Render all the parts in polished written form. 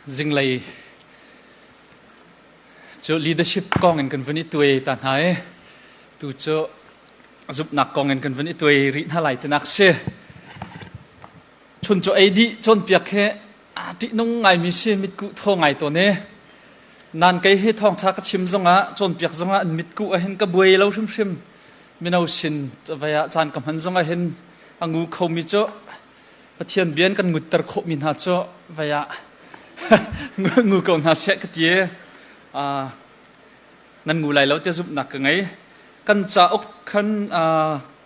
Zinglei cu leadership kong in kan vun i tuai ta hna i tu cu zumhnak kong in kan vun i tuai rih hna lai tinak si. Chun cu ei dih cawnpiak hi a ṭihnung ngaimi si mitkuh thaw ngai tawn i nan kei hi thawngṭha ka chim zongah cawnpiak zongah an mitkuh ahhin ka buai lo hrimhrim. Mino sin vei ah caan ka hman zongah hin a ngu khomi cu Pathian bia in kan ngutter khawhmi hna cu vei ah ngu ko hna seh ka ti i nan ngu lai lo tiah zumhnak ka ngei. Kan cauk khan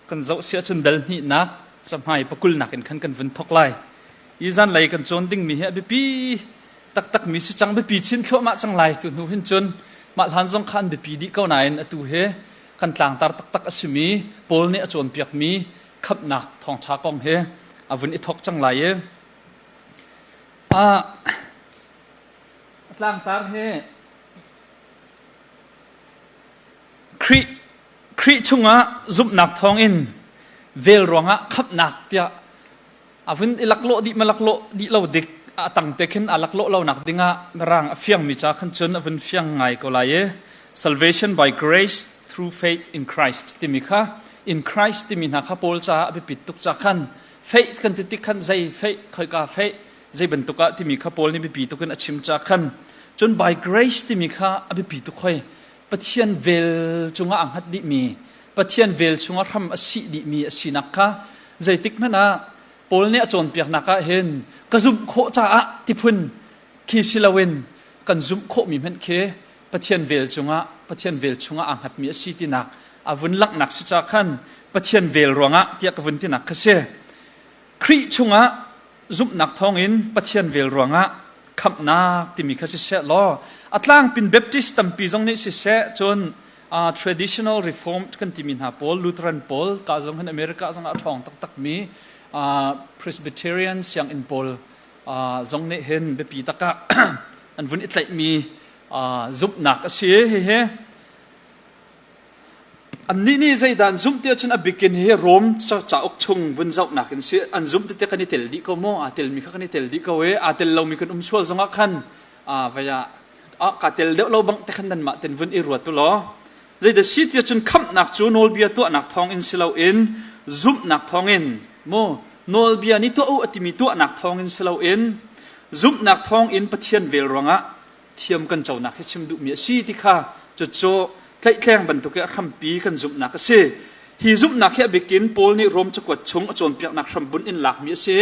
kan zoh si ahcun dal hnihnak cahmai pakulnak in khan kan vun thawk lai. Hi zanlei kan cawn dingmi hi a biapi taktakmi si cang biapi chin thluahmah cang lai tu hnu hin cun mah hlan zong kha an biapi dih ko nain atu hi kan tlangtar taktak a simi Paul nih a cawnpiakmi khamhnak thawngṭha kong hi a vun i thawk cang lai i a tlangtar hi Khrih Khrih chungah zumhnak thawngin vel ruangah khamhnak tiah a vun i laklawh dih ma laklawh dih lo dik a tang te khin a laklawh lo nak dingah mirang a fiangmi ca khan cun a vun fiang ngai ko lai i salvation by grace through faith in Christ timi kha in Christ timi hna kha Paul caah a biapit tuk ca khan faith kan ti tik khan zei faith khoika faith zei bantuk ah timi kha Paul nih biapi tuk in a chim ca khan cun by grace timi kha a biapi tuk hoi Pathian vel cungah a hngat dihmi Pathian vel chungah hram a sih dihmi a sinak kha zeitik hmanh ah Paul nih a cawnpiaknak ah hin ka zumh khawh caah tiphun khi si loin kan zumh khawhmi hmanh khi Pathian vel cungah Pathian vel chungah aa hngatmi a si tinak a vun langhnak si ca khan Pathian vel ruangah tiah ka vun tinak kha si. Khrih chungah zumhnak thawngin Pathian vel ruangah khamhnak timi kha siseh law a tlangpin Baptist tampi zong nih siseh cun traditional reformed kan timi hna pawl Lutheran pawl ka zong hin America zong ah a ṭhawng taktakmi Presbyterian sianginn pawl zong nih hin biapi takah an vun i tlaihmi zumhnak a si. Hihi Annih nih zeidah an zumh ti ahcun a bikin hi Rom cauk chung vun zohnak in si an zumh tete kan i tel dih ko maw? Aa telmi kha kan i tel dih ko i aa tel lomi kan um sual zongah khan vei ah kaa tel deuh lo bang te khan nanmah ten vun i ruat u law zeidah si ti ahcun khamhnak cu nawlbia tuahnak thawngin si loin zumhnak thawngin mu nawlbia nih tuah u a timi tuahnak thawngin si loin zumhnak thawngin Pathian vel ruangah thiam kan conak hi chim duhmi a si ti kha cucu tlaihtleng bantuk i a hrampi kan zumhnak a si. Hi zumhnak hi a bikin Paul nih Rom cakuat chung a cawnpiaknak hrambunh in lakmi a si.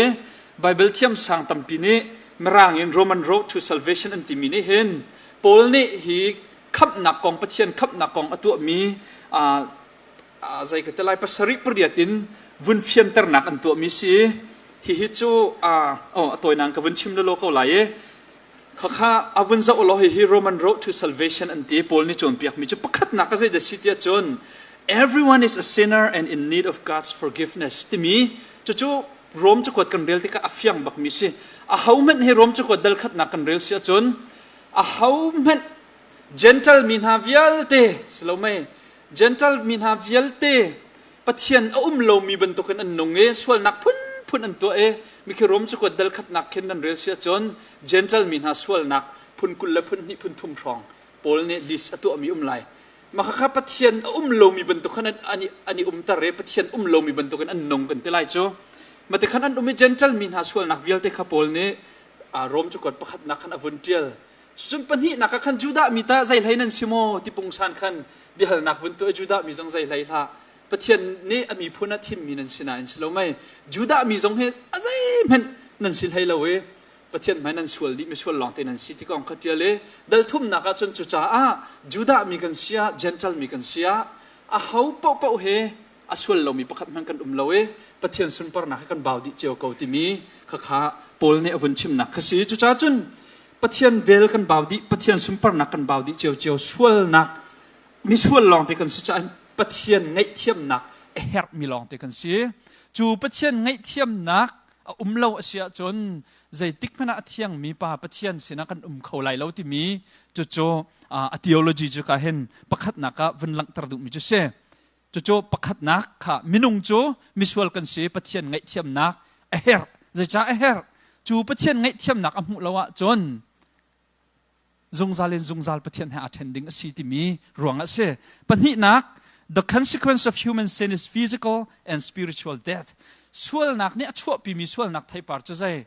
Bible thiamsang tampi nih Mirang in Roman Road to Salvation an timi nih hin Paul nih hi khamhnak kong Pathian khamhnak kong a tuahmi zei ka ti lai pasarih pariat in vun fianternak an tuahmi si. Hihi cu oh a tawinak ka vun chim lelaw ko lai i Khakha a vun zoh law hihi Roman Road to Salvation an ti Paul nih cawnpiakmi cu pakhatnak a zeidah si tiah cun everyone is a sinner and in need of God's forgiveness timi cucu Rom cakuat kan rel tikah a fiang bakmi si. Ahohmanh hi Rom cakuat dal khatnak kan rel si ahcun ahohmanh Gentile mi hna vialte si lo mei Gentile mi hna vialte Pathian a um lomi bantukin an nung i sualnak phunphun an tuah i mikhi Rom cakuat dal khatnak khin nan rel si ahcun Gentile mi hna sualnak phun 20 le phun hnih phun thum hrawng Paul nih list a tuahmi um lai. Mah kha Pathian a um lomi bantuk khan an i umter i Pathian um lomi bantukin an nung kan ti lai cu. Mah khan an um i Gentile mi hna sualnak vialte kha Paul nih Rom cakuat pakhatnak khan a vun ṭial. Cun pahnihnak ah khan Judah mi tah zei hlei nan si maw ti pungsan khan biahalnak vun tuah i Judah mi zong zei hlei hlah. Pathian nih a miphun ah thimmi nan si nain si lo mei. Judah mi zong hi a zeihmanh nan si hlei lo i Pathian hmai nan sual dih misual lawngte nan si ti kong kha ṭial i dal thumnak ah cun cucaah Judah mi kan si ah Gentile mi kan si ah a ho paohpaoh he a sual lomi pakhat hmanh kan um lo i Pathian sunparnak he kan bau dih cio ko timi khakha Paul nih a vun chimnak kha si. Cucaah cun Pathian vel kan bau dih, Pathian sunparnak kan bau dih ciocio, sualnak misual lawngte kan si caah Pathian ngaihthiamnak a herhmi lawngte kan si. Cu Pathian ngaihthiamnak a um lo a si ahcun zeitik hmanh ah a thiangmi pa Pathian sinah kan um kho lai lo timi cucu a theology cu ka hin pakhatnak ah vun langhter duhmi cu si. Cucu pakhatnak kha minung cu misual kan si Pathian ngaihthiamnak a herh. Zeicah a herh? Cu Pathian ngaihthiamnak a hmuh lo ahcun Zungzal in zungzal Pathian he aa ṭhen ding a si timi ruang a si. Pahnihnak, the consequence of human sin is physical and spiritual death. Sualnak nih a chuahpimi sualnak theipar cu zei?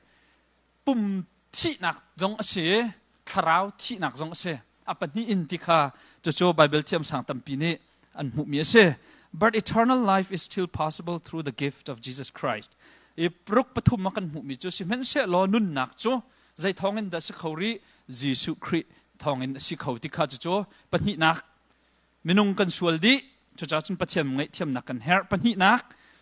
Pum thihnak zong a si i thlarau thihnak zong a si. A pahnih in ti kha cucu Bible thiamsang tampi nih an hmuhmi a si. But eternal life is still possible through the gift of Jesus Christ. I paruk pathum a kan hmuhmi cu sihmanhsehlaw nunnak cu zei thawngin dah si kho rih? Jesuh Khrih thawngin a si kho ti kha cucu pahnihnak minung kan sual dih cucaah cun Pathian ngaihthiamnak kan herh. Pahnihnak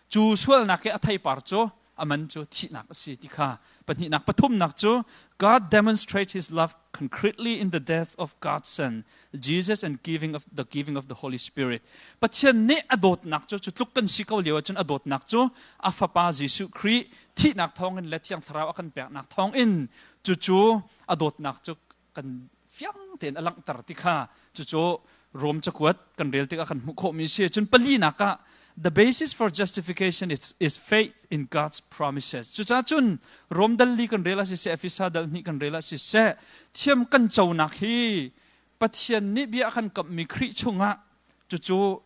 cu sualnak i a theipar cu a man cu thihnak a si ti kha pahnihnak. Pathumnak cu God demonstrates his love concretely in the death of God's son Jesus and giving of the giving of the Holy Spirit. Pathian nih a dawtnak cu cu tluk kan si ko lio ahcun a dawtnak cu a fapa Jesuh Khrih thihnak thawngin le Thiang Thlarau a kan peknak thawngin cucu a dawtnak cu kan fiang tein a langhter ti kha cucu Rom cakuat kan rel tikah kan hmuh khawhmi si. Cun palinak ah the basis for justification is faith in God's promises. Cucaah cun Rom dal li kan rel ah siseh, Efesa dal hnih kan rel ah siseh, thiam kan conak hi Pathian nih bia a kan kamhmi Khrih chungah cucu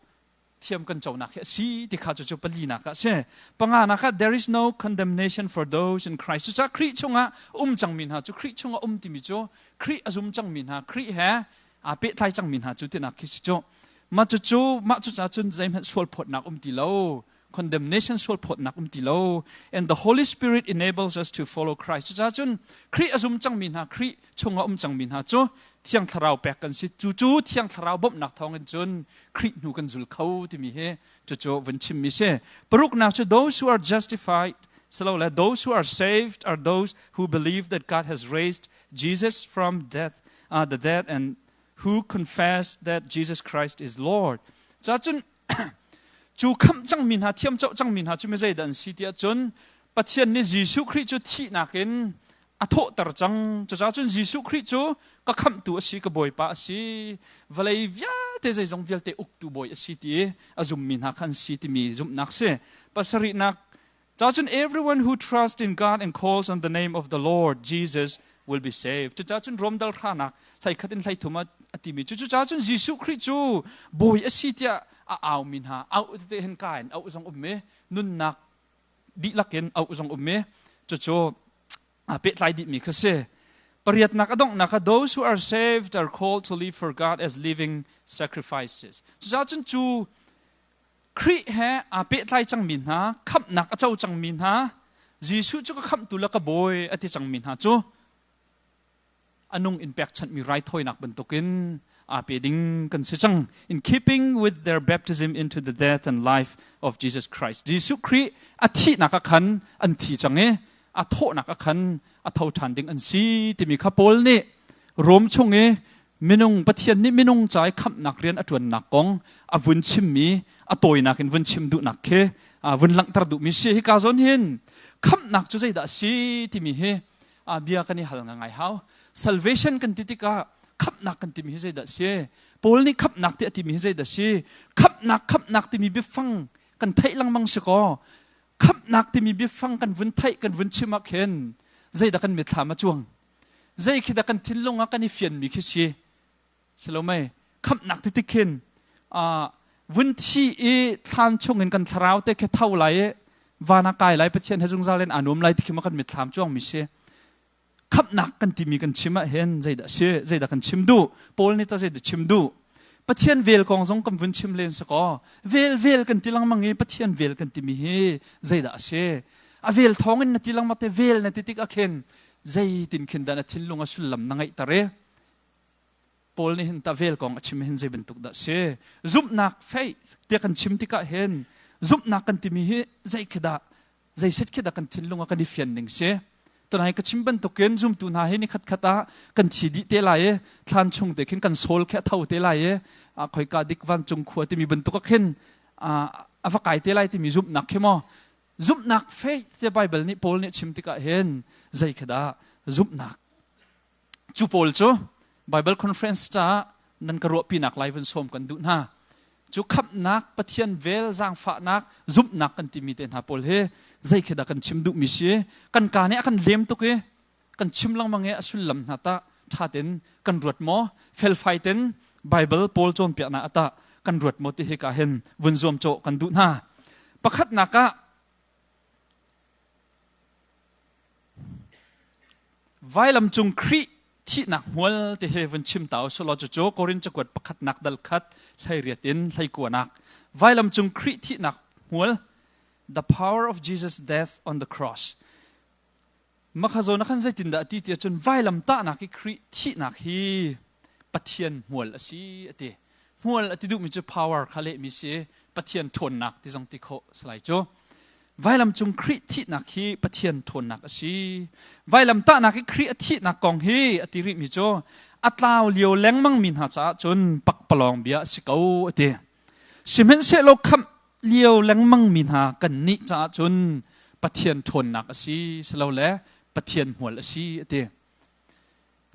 thiam kan conak hi a si ti kha cucu palinak ah a si. Panganak ah there is no condemnation for those in Christ. Cucaah Khrih chungah um cangmi hna cu Khrih chungah um timi cu Khrih a zum cangmi hna, Khrih he aa pehtlai cangmi hna cu tinak khi si cu. Mah cucu mah cucaah cun zeihmanh sual phawtnak um ti lo, condemnation sual phawtnak um ti lo, and the Holy Spirit enables us to follow Christ. Cucaah cun Khrih a zum cangmi hna, Khrih chungah um cangmi hna cu Thiang Thlarau pek kan si. Cu cu Thiang Thlarau bawmhnak thawngin cun Khrih hnu kan zul kho timi hi cucu vun chimmi si. Paruknak cu those who are justified silole those who are saved are those who believe that God has raised Jesus from death, the dead and who confess that Jesus Christ is Lord. Cun cu khamh cangmi hna, thiamcoh cangmi hna cu mi zeidah an si tiah cun Pathian nih Jesuh Khrih cu thihnak in a thawhter cang. Cucaah cun Jesuh Khrih cu ka khamhtu a si, ka Bawipa a si, vawlei vialte zeizong vialte uktu bawi a si ti a zummi hna kha an si timi zumhnak si. Pasarihnak cun everyone who trusts in God and calls on the name of the Lord Jesus will be saved. Cucaah cun Rom dal hranak hlei khat in hlei thum a timi cu cucaah cun Jesuh Khrih cu bawi a si tiah a aumi hna au tete hin ka in auh zong um i nunnak dihlak in auh zong um i cucu aa pehtlai dihmi kha si. Pariatnak a donghnak ah those who are saved are called to live for God as living sacrifices. Cucaah cun cu Khrih he aa pehtlai cangmi hna, khamhnak a co cangmi hna, Jesuh cu ka khamhtu le ka bawi a ti cangmi hna cu a nung in pekchanhmi raithawinak bantukin aa pe ding kan si cang. In keeping with their baptism into the death and life of Jesus Christ. Jesuh Khrih a thihnak ah khan an thi cang i a thawhnak ah khan a tho ṭhan ding an si timi kha Paul nih Rom chung i minung Pathian nih minung ca i khamhnak rian a ṭuannak kong a vun chimmi a tawinak in vun chim duhnak khi vun langhter duhmi si. Hika zawn hin khamhnak cu zeidah a si timi hi bia kan i hal ngai hau. Salvation kan ti tikah khamhnak kan timi hi zeidah si? Paul nih khamhnak ti a timi hi zeidah si? Khamhnak khamhnak timi biafang kan theih lengmang si kaw khamhnak timi biafang kan vun theih kan vun chim ah khin zeidah kan mitthlam a cuang? Zei khi dah kan thinlung ah kan i fianmi khi si? Si lo mei? Khamhnak ti tik khin vun thi i thlan chung in kan thlarau te khi tho lai i van ah kai lai, Pathian he zungzal in aa nuam lai ti khi ma kan mitthlam cuang mi si? Khamhnak kan timi kan chim ah hin zeidah si? Zeidah kan chim duh? Paul nih ta zeidah chim duh? Pathian vel kong zong kan vun chim len sakaw vel vel kan ti lengmang i Pathian vel kan timi hi zeidah a si? A vel thawng in na ti lengmang te vel na ti tik ah khin zeitin khin dah na thinlung a sullam na ngeihter i Paul nih hin ta vel kong a chim hin zei bantuk dah si? Zumhnak, faith, tiah kan chim tikah hin zumhnak kan timi hi zei khi dah, zei set khi dah kan thinlung ah kan i fian ning si? Tunai ka chim bantukin zumtu hna hi ni khat khat ah kan thi dih te lai i thlan chung te khin kan soul khi a tho te lai i khoika dik vancung khua timi bantuk ah khin a va kai te lai timi zumhnak khi maw zumhnak, faith, te Bible nih Paul nih chim tikah hin zei khi dah zumhnak? Cu pawl cu Bible conference caah nan ka ruahpinak lai vun sawm kan duh hna. Cu khamhnak, Pathian vel, zaangfahnak, zumhnak kan timi te hna pawl hi zei khi dah kan chim duhmi si? Kan ka nih a kan lem tuk i kan chim lengmang i a sullam hna tah. ṭha tein kan ruat maw? Felfai tein Bible pawl cawnpiaknak ah tah kan ruat maw ti hi ka hin vun zuamcawh kan duh hna. Pakhatnak ah Vailam cung Khrih thihnak hmual ti hi vun chim ta usih law cucu Korin cakuat pakhatnak dal khat 18 in 19 vailam cung Khrih thihnak hmual the power of Jesus death on the cross Makha zawn ah khan zeitindah a ti ti ahcun vailam tahnak i Khrih thihnak hi Pathian hmual a si a ti. Hmual a ti duhmi cu power kha lehmi si Pathian ṭhawnnak ti zong ti khawh salai cu. Vailam cung Khrih thihnak hi Pathian ṭhawnnak a si. Vailam tahnak i Khrih a thihnak kong hi a ti rihmi cu a tlau lio lengmang mi hna caah cun pakpalawng bia a si ko a ti. Sihmanhsehlaw khamh lio lengmang mi hna kannih caah cun Pathian ṭhawnnak a si silole Pathian hmual a si a ti.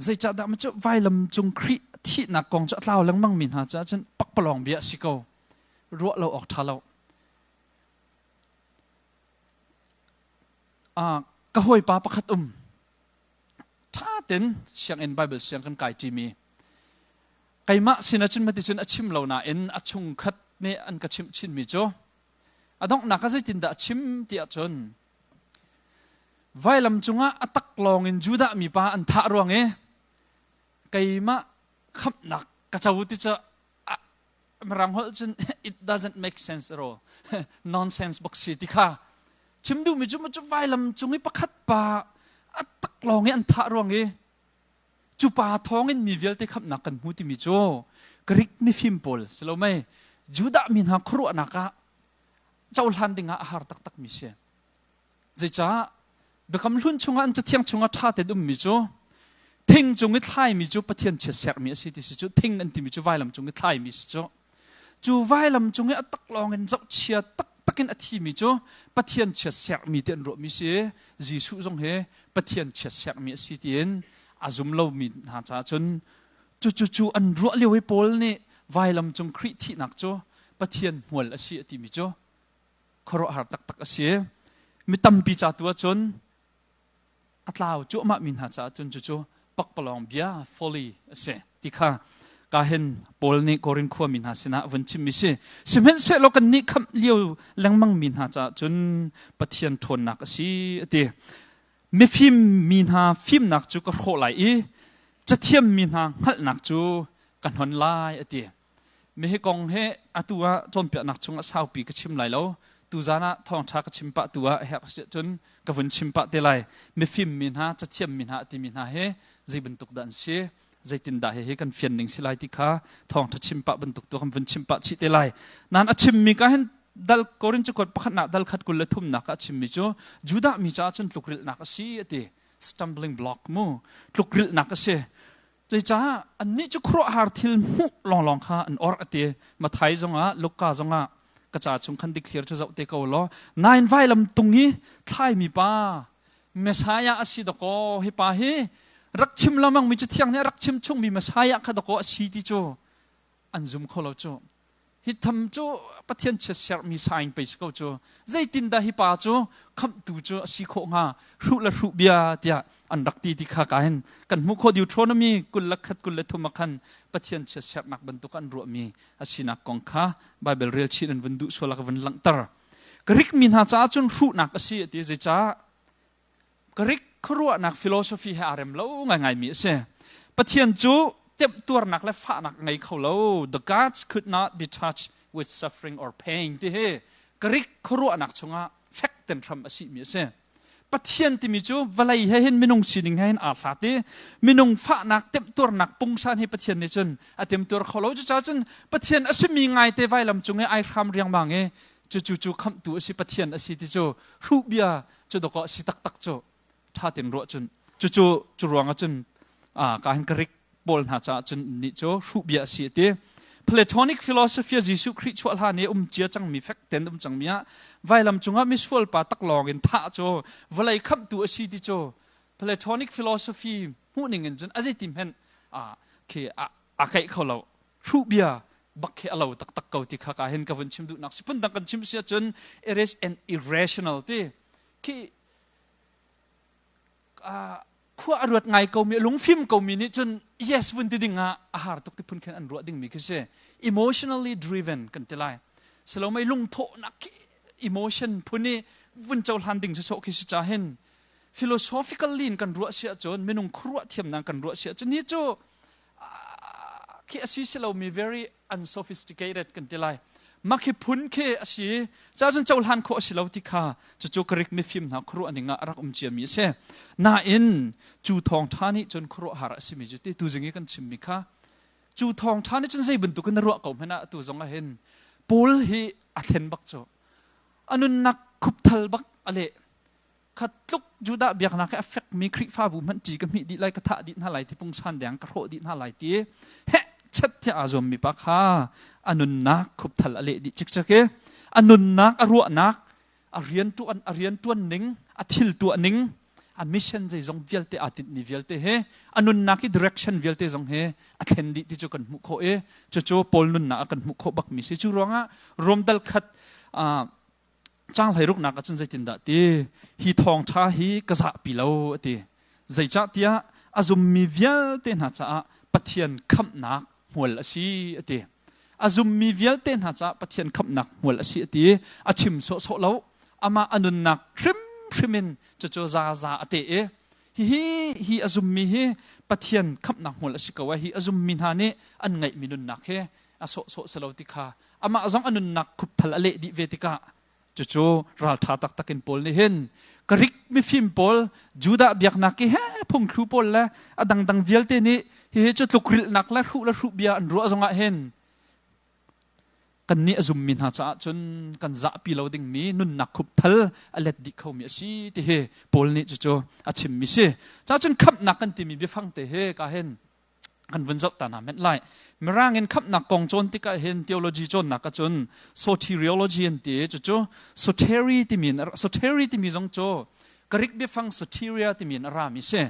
Zeicahdah cu vailam cung Khrih thihnak kong cu a tlau lengmang mi hna caah cun pakpalawng bia a si ko. Ruah lo awk ṭha lo. Ka hawipa pakhat um. Ṭha tein sianginn Bible siang kan kai ṭimi. Keimah sin ahcun maticun a chim lo nain a chungkhat nih an ka chimh chinmi cu a donghnak ah zeitindah a chim ti ahcun vailam cungah a taklawng in Judah mipa an thah ruang i keimah khamhnak ka co ti cu Mirang holh cun it doesn't make sense at all nonsense bak si ti kha chim duhmi cu cu vailam cung i pakhat pa a taklawng i an thah ruang i Cu pa thawngin mi vialte khamhnak kan hmu timi cu Greek mifim pawl si lo mei Judah mi hna khuaruahnak ah cohlan dingah a har taktakmi si. Zeicah Biakam Hlun chungah an cathiang chungah ṭha tein ummi cu thing cung i thlaimi cu Pathian chiatserhmi a si ti si cu thing an timi cu vailam cung i thlaimi si cu cu vailam cung i a taklawng in zohchia taktak in a thimi cu Pathian chiatserhmi ti an ruahmi si Jesuh zong hi Pathian chiatserhmi a si tiin a zum lomi hna caah cun cucu cu an ruah lio i Paul nih vailam cung Khrih thihnak cu Pathian hmual a si a timi cu khuaruahhar taktak a si. Mi tampi ca tu ahcun a tlau cuahmah mi hna caah cun cucu pakpalawng bia folly a si ti kha ka hin Paul nih Korin khuami hna sinah vun chimmi si. Sihmanhsehlaw kannih khamh lio lengmang mi hna caah cun Pathian ṭhawnnak a si a ti. Mifim mi hna fimnak cu ka hrawh lai i cathiam mi hna hngalhnak cu ka hnon lai a ti. Mi hi kong hi atu ah cawnpiaknak chung ah saupi ka chim lai lo. Tuzan ah thawngṭha ka chim pah tu ah a herh si ahcun ka vun chim pah te lai. Mifim mi hna, cathiam mi hna timi hna hi zei bantuk dah an si? Zeitindah hihi kan fian ning si lai ti kha thawngṭha chim pah bantuk tu kan vun chim pah chih te lai. Nain a chimmi ka hin dal Korin cakuat pakhatnak dal khat 23 ah a chimmi cu Judah mi caah cun tlukrilhnak a si a ti. Stumbling block mu tlukrilhnak a si. Cucaah annih cu khuaruahhar thil hmuh lawnglawng kha an orh a ti. Mathai zongah Luka zongah ka ca chung khan dikthlir cu zoh te ko law nain vailam tung i thlaimi pa Messiah a si dakaw hi pa hi rak chim lengmang mi cathiang nih a rak chim chungmi Messiah kha dakaw a si ti cu an zum kho lo cu. Hi tham cu Pathian chiatserhmi sign pei si ko cu. Zeitindah hi pa cu khamhtu cu a si khawh hnga? Hruh le hruh bia tiah an rak ti ti kha ka hin kan hmuh khawh. Deuteronomy 21 23 ah khan Pathian chiatserhnak bantuk an ruahmi a sinak kong kha Bible rel chin an vun duh sual ah ka vun langhter. Greek mi hna caah cun hruhnak a si a ti. Zeicah? Greek khuaruahnak philosophy he aa rem lo ngaingaimi a si. Pathian cu temtuarnak le fahnak a ngei kho lo. The gods could not be touched with suffering or pain ti hi Greek khuaruahnak chungah fek ten hram a simi a si. Pathian timi cu vawlei he hin minung sining he hin aa hlat i minung fahnak temtuarnak pungsan hi Pathian nih cun a temtuar kho lo. Cucaah cun Pathian a simi ngaite vailam cung i ai hram riangmang i cucu cu khamhtu a si Pathian a si ti cu hruh bia cu dawkaw a si taktak cu ṭha tein ruah cun cucu cu ruangah cun ka hin Greek pawl hna caah cun nih cu hruh bia a si a ti. Platonic philosophy ah Jesuh Khrih chuah hlan i um cia cangmi fek ten um cangmi ah vailam cungah misual pa taklawng in thah cu vawlei khamhtu a si ti cu Platonic philosophy hmuhning in cun a zeiti hmanh khi a keih kho lo hruh bia bak khi a lo taktak ko ti kha ka hin ka vun chim duhnak si phundang kan chim si ahcun it is an irrational ti khi. Khua a ruat ngai komi, a lungfim komi nih cun yes vun ti ding ah a har tuk ti phun khin an ruah dingmi khi si. Emotionally driven kan ti lai. Salomei lungthawhnak khi emotion phun i vun cohlan ding sawsawh khi si ca hin philosophically in kan ruah si ahcun minung khuaruah thiamnak kan ruah si ahcun hi cu khi asi si lomi, very unsophisticated kan ti lai. Makhi phun khi a si ca cun cohlan khawh a si lo ti kha cucu Greek mifim hna khuaruah ning ah a rak um ciami a si. Nain cu thawngṭha nih cun khuaruahhar a simi cu ti tuzing i kan chimmi kha, cu thawngṭha nih cun zei bantukin na ruah ko hmanh ah, tu zong ah hin Paul hi a thlen bak cu, a nunnak khupthal bak a leh. Khat tluk Judah biaknak i a fekmi Khrihfabu hmanh ṭi ka hmih dih lai, ka thah dih hna lai ti, pungsan deng ka hrawh dih hna lai ti heh chet tiah aa zuammi pa kha a nunnak khupthal a leh dih cikcek i a nunnak, a ruahnak, a rianṭuan ning, a thil tuah ning, a mission zeizong vialte, aa tinhmi vialte he, a nunnak i direction vialte zong he a thlen dih ti cu kan hmuh khawh i cucu Paul nunnak ah kan hmuh khawh bakmi si. Cu ruangah Rom dal khat cang 16nak ah cun zeitindah ti? Hi thawngṭha hi ka zahpi lo, a ti. Zeicahtiah a zummi vialte hna caah Pathian khamhnak hmual a si, a ti. A zummi vialte hna caah Pathian khamhnak hmual a si, a ti. A chim sawhsawh lo, amah a nunnak hrimhrim in cucu zaza a teh i hihi hi a zummi hi Pathian khamhnak hmual a si ko ai. Hi a zummi hna nih an ngeihmi nunnak hi a sawhsawh si lo ti kha amah zong a nunnak khupthal a leh dih ve tikah cucu ralṭha taktak in Paul nih hin Greek mifim pawl, Judah biaknak i he phungthlu pawl le a dangdang vialte nih hihi cu tlukrilhnak le hruh le hruh bia an ruah zongah hin kannih a zummi hna caah cun kan zahpi lo dingmi nunnak khupthal a let dih khomi a si ti hi Paul nih cucu a chimmi si. Cacun khamhnak kan timi biafang te hi ka hin kan vun zoh ta hna hmenh lai. Mirang in khamhnak kong cawn tikah hin theology cawnnak ahcun soteriology an ti. Cucu soteri timi in, soteri timi zong cu Greek biafang soteria timi in a rami si.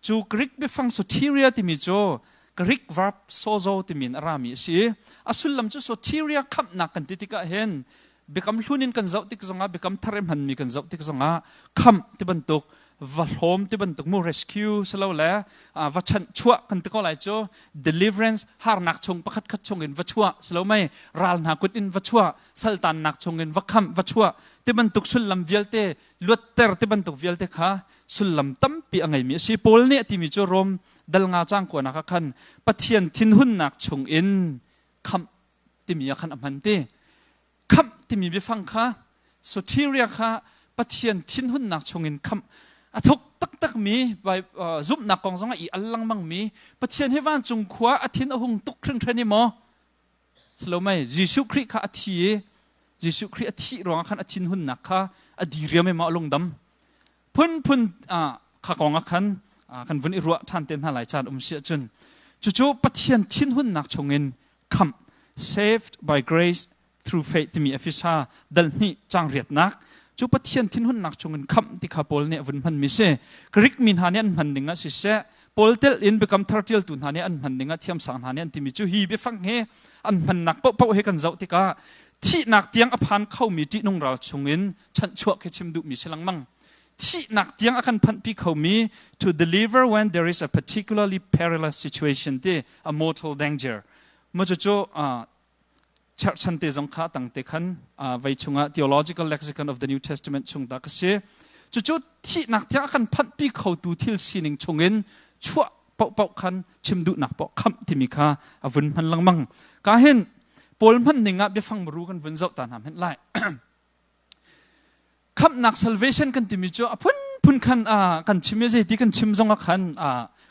Cu Greek biafang soteria timi cu Greek verb sozo timi in a rami a si. A sullam cu soteria, khamhnak kan ti tikah hin Biakam Hlun in kan zoh tik zongah, Biakam Thar i hmanmi kan zoh tik zongah, khamh ti bantuk, va hlawm ti bantuk mu, rescue silo le va chanh chuah kan ti ko lai cu, deliverance, harnak chung pakhat khat chung in va chuah silo mei, ral hna kut in va chuah, saltannak chung in va khamh, va chuah ti bantuk sullam vialte, luatter ti bantuk vialte kha sullam tampi a ngeimi a si. Paul nih a timi cu Rom dal nga cang kuanak ah khan Pathian thinhunnak chung in khamh timi ah khan a hman ti. Khamh timi biafang kha, soteria kha, Pathian thinhunnak chungin khamh, a thuk taktakmi zumhnak kong zongah i al lengmang mi. Pathian hi vancung khua a thin a hung tuk hringhran i maw salomei Jesuh Khrih kha a thi i Jesuh Khrih a thih ruangah khan a thinhunnak kha a diriam i maw a lungdam phunphun kha kong ah khan kan vun i ruah ṭhan te hna lai caan um si ahcun. Cucu Pathian thinhunnak chungin khamh, saved by grace through faith timi Efesa dal hnih cang riatnak cu Pathian thinhunnak chungin khamh ti kha Paul nih a vun hmanmi si. Greek mi hna nih an hman ding ah siseh, Paul tel in Biakam Thar ṭialtu hna nih an hman ding ah thiamsang hna nih an timi cu hi biafang hi an hmannak paohpaoh hi kan zoh tikah thihnak tiang a phan khomi ṭihnung ral chungin chanhchuah khi chim duhmi si lengmang, thihnak tiang a kan phanhpi khomi, to deliver when there is a particularly perilous situation ti, a mortal danger mu. Cucu cherhchan te zong kha tang te khan vei chungah Theological Lexicon of the New Testament chung ta ka si. Cucu thihnak tiang a kan phanhpi khotu thil sining chungin chuah paohpaoh khan chim duhnak paoh khamh timi kha a vun hman lengmang. Ka hin Paul hman ning ah biafang muru kan vun zoh ta hna hmenh lai. Khamhnak, salvation kan timi cu a phunphun khan kan chim i zeiti kan chim zong ah khan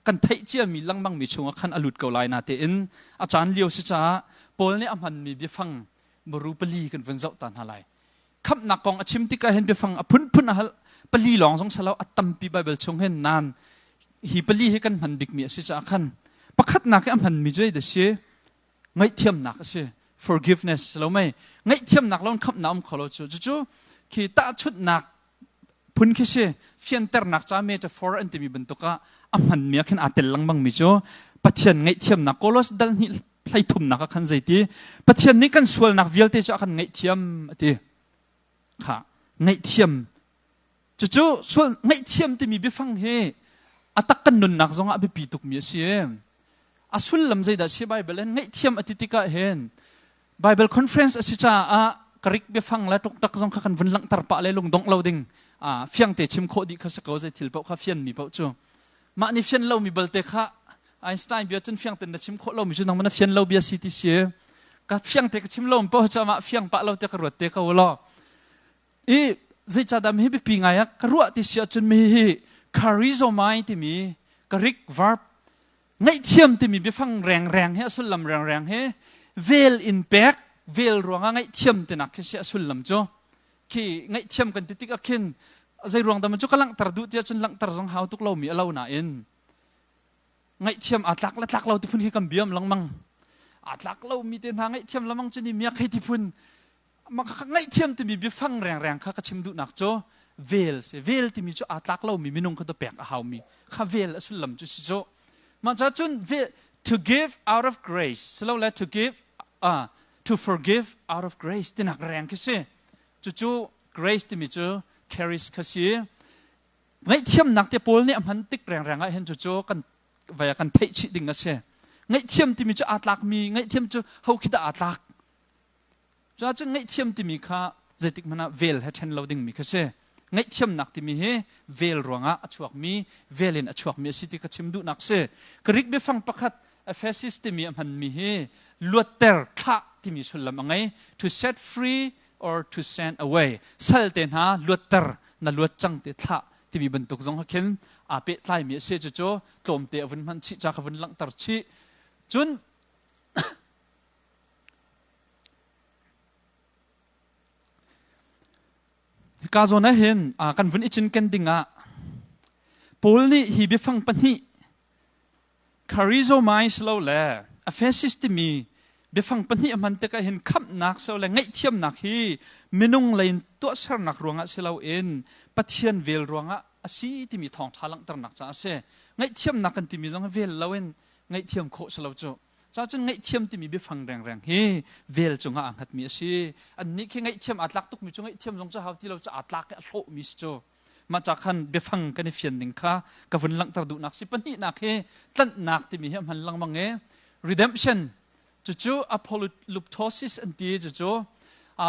kan theih ciami lengmang mi chungah khan a lut ko lai. Na tein a caan lio si caah Paul nih a hmanmi biafang muru pali kan vun zoh ta hna lai. Khamhnak kong a chim tikah hin biafang a phunphun a hal, pali lawng zong salo, a tampi Bible chung hin. Nan hi pali hi kan hman bikmi a si caah khan pakhatnak i a hmanmi cu zei si? Ngaihthiamnak a si, forgiveness lo mei? Ngaihthiamnak lo in khamhnak um kho lo. Cu cucu khi tahchunhnak phun khi si, fianternak ca, metaphor an timi bantuk ah a hmanmi ah khin aa tel lengmang mi cu Pathian ngaihthiamnak. Kolos dal hnih 33nak ah khan zeiti? Pathian nih kan sualnak vialte cu a kan ngaihthiam, a ti kha. Ngaihthiam, cucu sual ngaihthiam timi biafang hi. A tak kan nunnak zongah a biapi tukmi a si. A sullam zeidah si Bible in ngaihthiam a ti tikah hin Bible conference a si caah Greek biafang le tuktak zong kha kan vun langhter pah le lungdongh lo ding fiang te chim khawh dih kha si ko zei thil paoh kha fianmi paoh cu mah nih fian lomi balte kha Einstein bia cun fiang ten na chim khawh lomi cu nangmah na fian lo bia si ti si ka fiang te ka chim lo paoh cu amah fiang pah lo te ka ruat te ko law I zeicahdah hi biapi ngai ah ka ruah ti si ahcun mi hi charizomai timi Greek verb ngaihthiam timi biafang rengreng hi a sullam rengreng hi vel in pek vel ruangah ngaihthiam tinak khi si a sullam cu khi ngaihthiam kan ti tik ah khin zei ruang dah cu ka langhter duh ti ahcun langhter zong hau tuk lomi a lo nain ngaihthiam aa tlak le tlak lo ti phun khi kan biam lengmang aa tlak lomi te hna ngaihthiam lengmang cu ni miak hei ti phun ngaihthiam timi biafang rengreng kha ka chim duhnak cu vel si vel timi cu aa tlak lomi minung kha pek a haumi kha vel a sullam cu si cu mah ca cun to give out of grace silole to give to forgive out of grace tinak reng khi si cucu grace timi cu charis kha si ngaihthiamnak te pawl nih a hman tik rengreng ah hin cucu kan vai kan theih chih ding a si ngaihthiam timi cu aa tlakmi ngaihthiam cu ho khi dah aa tlak Cuahcun ngaihthiam timi kha zeitik hmanh ah vel he ṭhen lo dingmi kha si. Ngaihthiamnak timi hi vel ruangah a chuakmi, vel in a chuakmi a si ti ka chim duhnak si. Greek biafang pakhat Ephesus timi a hmanmi hi luatter, thlah timi sullam a ngei. To set free or to send away. Sal te hna luatter, na luat cang te thlah timi bantuk zong khin aa pehtlaimi a si. Cucu tlawmte a vun hman chih ca ka vun langhter chih. Cun Hika zawn ah hin kan vun i cinken ding ah Paul nih hi biafang pahnih charizomai lo le Ephesus timi biafang pahnih a hman tikah hin khamhnak so le ngaihthiamnak hi minung lei in tuahsernak ruangah si loin Pathian vel ruangah a si timi thawngṭha langhternak caah a si. Ngaihthiamnak kan timi zong hi vel loin ngaihthiam khawh si lo cu. Cacun ngaihthiam timi biafang rengreng hi vel cungah aa hngatmi a si. Annih khi ngaihthiam aa tlak tukmi cu ngaihthiam zong cu hau ti lo cu aa tlak i a hlawhmi si cu. Mah ca khan biafang kan i fian ning kha ka vun langhter duhnak si. Pahnihnak hi tlanhnak timi hi a hman lengmang i redemption cucu apoluptosis an ti cucu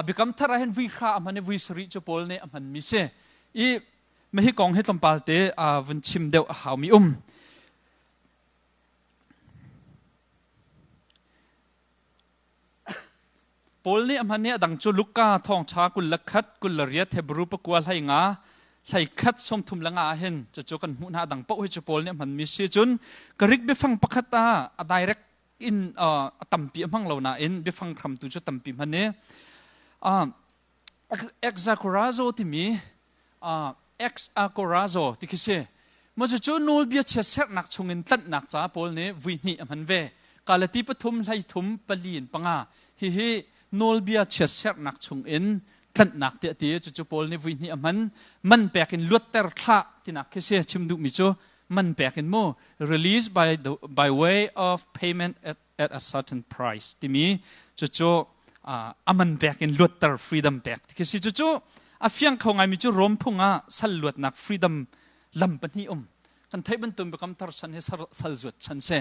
biakam thar ah hin vui hra a hman i vui sarih cu Paul nih a hmanmi si. I mahi kong hi tlawmpal te vun chim deuh a haumi um. Paul nih a hman i a dang cu Luka thawngṭha 21, 28, Hebru pakua 15, 31, 35 ah hin cucu kan hmuh hna a dang paoh hi cu Paul nih a hmanmi si cun Greek biafang pakhat ah a direct in a tampi a hmang lo nain biafang hramtu cu tampi hman i Exagorazo timi ex-agorazo ti khi si. Maw cucu nawlbia chiatserhnak chungin tlanhnak caah Paul nih vui hnih a hman ve. Galati pathum, 13, pali in panga. Hihi nawlbia chiatserhnak chungin tlanhnak tiah ti. Cucu Paul nih vui hnih a hman. Man pek in luatter thlah tinak khi si. Chim duhmi cu man pek in mu release by, the, by way of payment at at a certain price timi cucu a man pek in luatter freedom pek ti khi si cucu a fiang kho ngaimi cu Rom phung ah sal luatnak freedom lam pahnih um kan theih bantuk biakam thar chan hi sal zuat chan se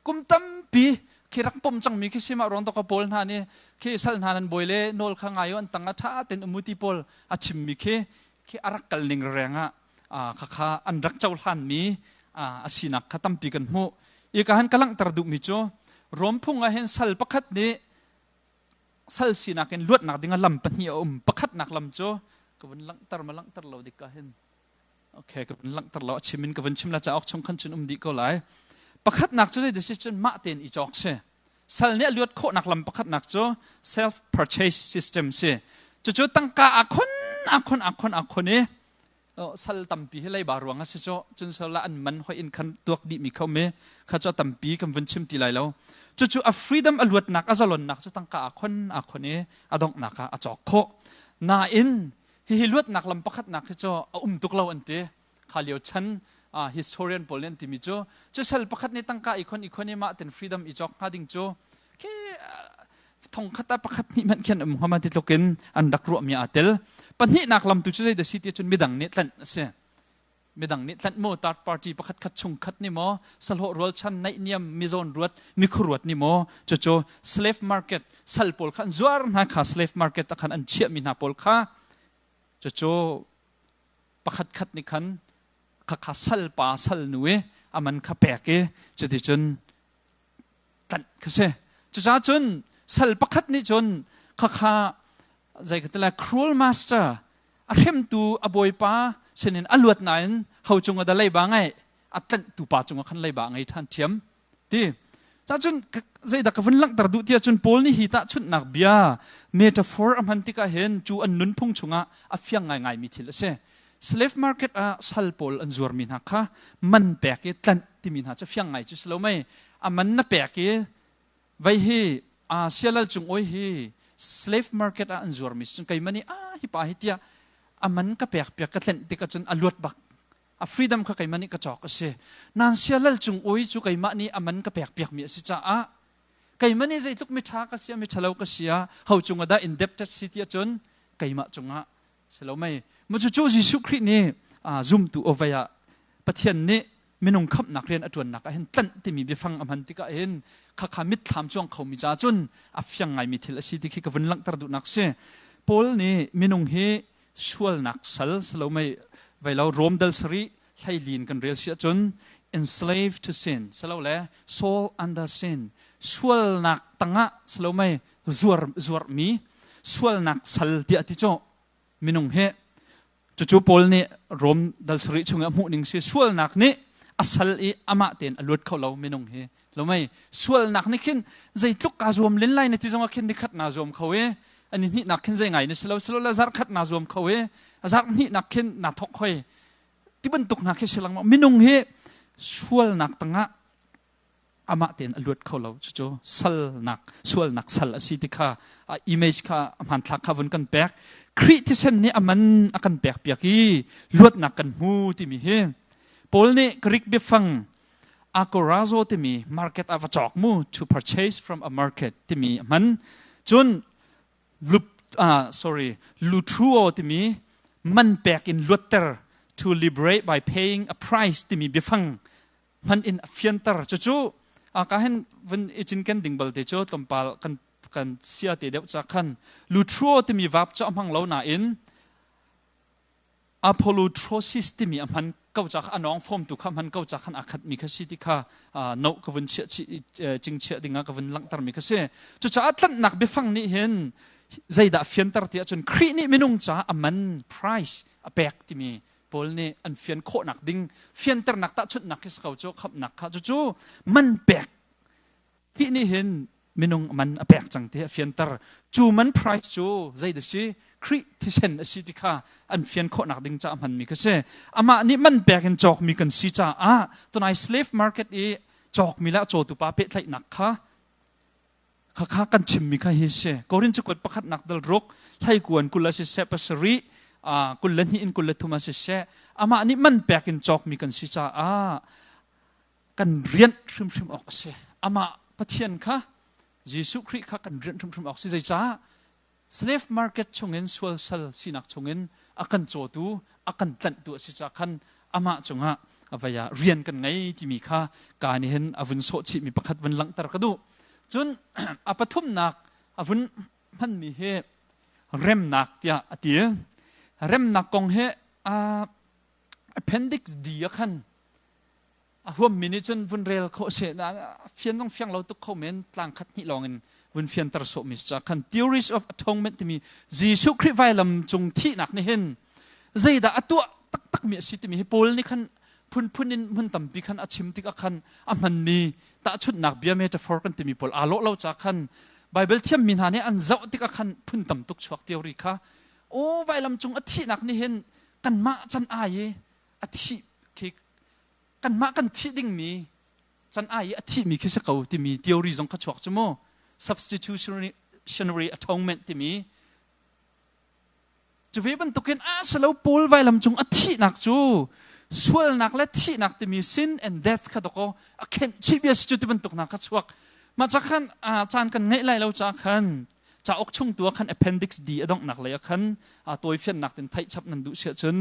kum tampi khi rak pom cangmi khi sima ruang to pawl hna nih khi sal hna nan bawi le nawl kha ngai an tang a tha ten umu ti pawl a chimmi khi khi a rak kal ning reng ah khakha an rak cohlanmi a sinak kha tampi kan hmuh. Ika han ka langhter duhmi cu Rom phung ah hin sal pakhat nih sal sinak in luatnak ding ah lam pahnih a um. Pakhatnak lam cu ka vun langhter ma langhter lo dik ah hin okay ka vun langhter lo a chim in ka vun chim la cauk chung khan cun um dih ko lai. Pakhatnak cu zei si cun mah tein i cawk si. Sal nih a luat khawhnak lam pakhatnak cu self purchase system si. Cucu tangka a khon a khon a khon a khon i sal tampi hi leiba ruang a si cu cun sal an man hoi in khan tuak dih mi kho me kha cu tampi kan vun chim ti lai lo cucu a freedom a luatnak a zalonnak cu tangka a khon a khon i a donghnak ah a cawk khawh nain hihi luatnak lam pakhatnak hi cu a um tuk lo an ti kha lio chan historian pawl nih an timi cu cu sal pakhat nih tangka i khon i khon i mah ten freedom i cawk hnga ding cu khi thongkhat ah pakhat hnih hmanh khin um hnga ti tluk in an rak ruahmi aa tel pahnihnak lam tu cu zei da si ti cun midang nih tlanh a si. Midang nih tlanh mu third party pakhat khat chung khat ni maw sahlawh rualchan naihniam mizawn ruat mikhuruat ni maw cucu slave market sal pawl kha an zuar hna kha slave market ah khan an chiahmi hna pawl kha cucu pakhat khat nih khan khakha sal pa sal nu i aman kha pek i cuticun tlanh kha si. Cucaah cun sal pakhat nih cun khakha zei ka ti lai cruel master a hremtu a bawipa sinin a luat nain ho cung ah dah leiba ngeih a tlanhtu pa cungah khan leiba a ngei ṭhan ṭhiam ti. Cun zeidah ka vun langhter duh tiah cun Paul nih hi tahchunhnak bia metaphor a hman tikah hin cu an nunphung chungah a fiang ngaingaimi thil a si. Slave market ah sal pawl an zuarmi hna kha man pek i tlanh timi hna cu fiang ngai cu si lo mei. A man na pek i vei hi sialal cung oi hi slave market ah an zuarmi cun keimah nih ah hi pa hi tiah a man ka pek piak ka tlenh tikah cun a luat bak. A freedom kha keimah nih ka cawk a si. Nan sialal cung oi cu keimah nih a man ka pek piakmi a si caah keimah nih zeitluk miṭha ka si ah miṭhalo ka si ah ho cungah dah indebted si ti ahcun keimah cungah si lo mei. Mu cucu Jesuh Khrih nih zumtu awvei ah Pathian nih minung khamhnak rian a ṭuannak ah hin tlanh timi biafang a hman tikah hin khakha mitthlam cuang khomi caah cun a fiang ngaimi thil a si ti khi ka vun langhter duhnak si. Paul nih minung hi sualnak sal salomei veilo Rom dal sarih hleilin kan rel si ahcun enslaved to sin salole soul under sin sualnak tangah salomei zuar zuarmi sualnak sal tiah ti cu minung hi cucu Paul nih Rom dal sarih chung i a hmuh ning si sualnak nih a sal i amah tein a luat kho lo minung hi lomei sualnak nih khin zeitluk kaa zuam len lai na ti zongah khin nikhat naa zuam kho i ani hnih nak khin zei ngai na si lo silo le zarh khat naa zuam kho i zarh hnih nak khin naa thok hoi ti bantuk hna khi si lengmang. Minung hi sualnak tangah amah tein a luat kho lo. Cucu salnak sualnak sal a si ti kha image kha hmanthlak kha vun kan pek. Khrih thisen nih a man a kan pek piak i luatnak kan hmu timi hi Paul nih Greek biafang agorazo timi market ah va cawk mu, to purchase from a market timi a hman. Cun lup sorry lutruo timi man pek in luatter, to liberate by paying a price timi biafang hman in a fianter. Cucu ka hin vun i cinken ding balte cu tlawmpal kan kan sia te deuh ca khan lutruo timi verb cu a hmang lo nain apolutrosis timi a hman ko ca kha a nawng fawmtu kha hman ko ca khan aa khatmi kha si ti kha no ka vun chiah cing chiah dingah ka vun langhtermi kha si. Cucaah tlanhnak biafang nih hin zeidah fianter ti ahcun Khrih nih minung caah a man price a pek timi Paul nih an fian khawhnak ding fianternak tahchunhnak khi si ko cu khamhnak kha. Cucu man pek Khrih nih hin minung man a pek cang ti a fianter. Cu man price cu zeidah si? Khrih thisen a si ti kha an fian khawhnak ding caah hmanmi kha si. Amah nih man pek in cawkmi kan si caah tunai slave market i cawkmi le a cawtu pa pehtlaihnak kha khakha kan chimmi kha hi si. Korin cakuat pakhatnak dal ruk hleikuan 20 a siseh 7 22 in 23 a siseh amah nih man pek in cawkmi kan si caah kan rianh hrimhrim awk a si. Amah Pathian kha Jesuh Khrih kha kan rianh hrimhrim awk a si. Zeicah? Slave market chungin sual sal sinak chungin a kan cawtu, a kan tlanhtu a si caah khan amah cungah a vei ah rian kan ngei timi kha ka nih hin a vun sawh chihmi pakhat vun langhter ka duh. Cun a pathumnak a vun hmanmi hi remnak tiah a ti. Remnak kong hi appendix D ah khan a huammi nih cun vun rel khawh seh fian zong fiang lo tuk kho men tlang khat hnih lawng in vun fianter sawhmi ca khan theories of atonement timi Jesuh Khrih vailam cung thihnak nih hin zeidah a tuah taktakmi a si timi hi Paul nih khan phunphun in hmun tampi khan a chim tikah khan a hmanmi tahchunhnak bia metaphor kan timi pawl aa lawh lo ca khan Bible thiammi hna nih an zoh tikah khan phun tam tuk chuak theory kha o vailam cung a thihnak nih hin kanmah can ai i a thih khi kanmah kan thih dingmi can ai i a thihmi khi si ko timi theory zong kha chuak cu mu, substitutionary atonement timi. Cu ve bantukin a si lo, Paul vailam cung a thihnak cu sualnak le thihnak timi sin and death kha doko a khenh chih bia si cu ti bantuk hna kha chuak. Mah ca khan caan kan ngeih lai lo ca khan. Cauk chung tu ah khan appendix D a donghnak lei ah khan tawifiannak tin theih chap nan duh siah cun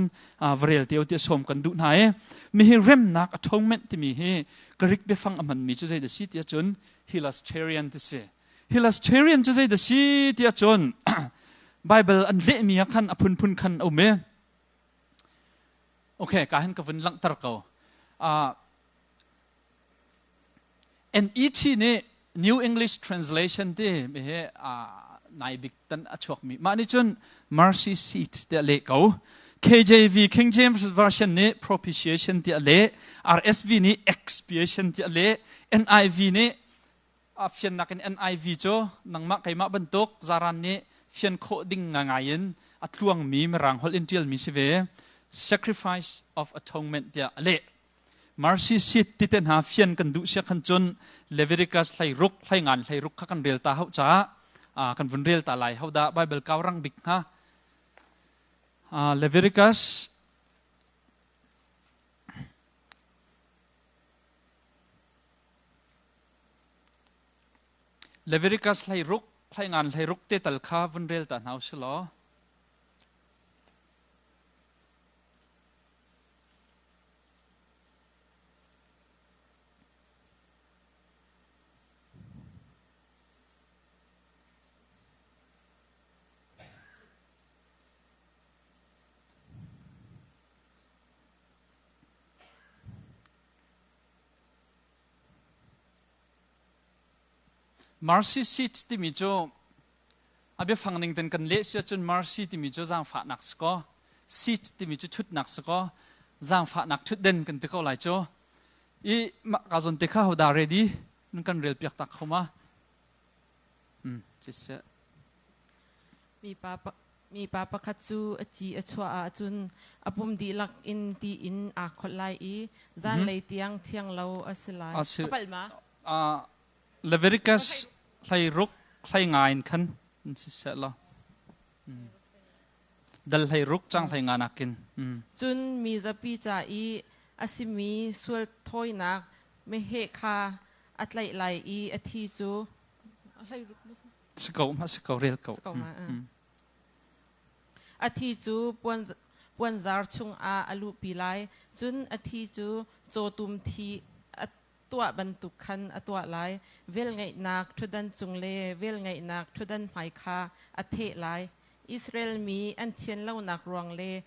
va rel teo ti sawm kan duh hna i mi hi remnak atonement timi hi Greek biafang a hmanmi cu zei da si tiah cun Hilasterian ti si. Hilasterian cu zei da si tiah cun Bible an lehmi ah khan a phunphun khan a um i Okay, ka hin ka vun langhter ko. NET nih New English Translation ti mi hi nai bik tan a chuakmi. Mah nih cun mercy seat tiah leh ko. KJV King James Version nih propitiation tiah leh. RSV nih expiation tiah leh. NIV nih a fiannak in NIV cu nangmah keimah bantuk zaran nih fian khawh ding ngai in a tluangmi mirang holh in ṭialmi si ve. Sacrifice of atonement tiah a leh. Mercy seat ti te hna fian kan duh sia khan cun Leviticus hlei ruk hlei ngan hlei ruk kha kan rel ta hau caah kan vun rel ta lai ho dah Bible kau rang bik hnga Leviticus Leviticus hlei ruk hlei ngan hlei ruk te tal kha vun rel ta hna usih law Mercy seat timi cu A biafang ning ten kan leh si ahcun mercy timi cu zaangfahnak si kaw, seat timi cu ṭhutnak si kaw, zaangfahnak ṭhutden kan ti ko lai cu. I mah ka zawn te kha hodah ready nan kan rel piak tak kho ma? Siseh. Mipa, mipa pakhat cu a ci a chuah ahcun a pum dihlak in ti in aa kholh lai i zanlei tiang thiang lo a si lai. Ka palh ma? Leviticus hleiruk hleinga in khan siseh law dal hleiruk cang hleinga nakin. Cun mi zapi ca i a simi sual thawinak meheh kha a tlaih lai i a thi cu si ko ma si ko rel ko. A thi cu puanzar chungah a luhpi lai cun a thi cu cawtum thi a tuah bantuk khan a tuah lai. Velngeihnak ṭhutdan cung le velngeihnak ṭhutdan hmai kha a theh lai. Israel mi an thian lonak ruang le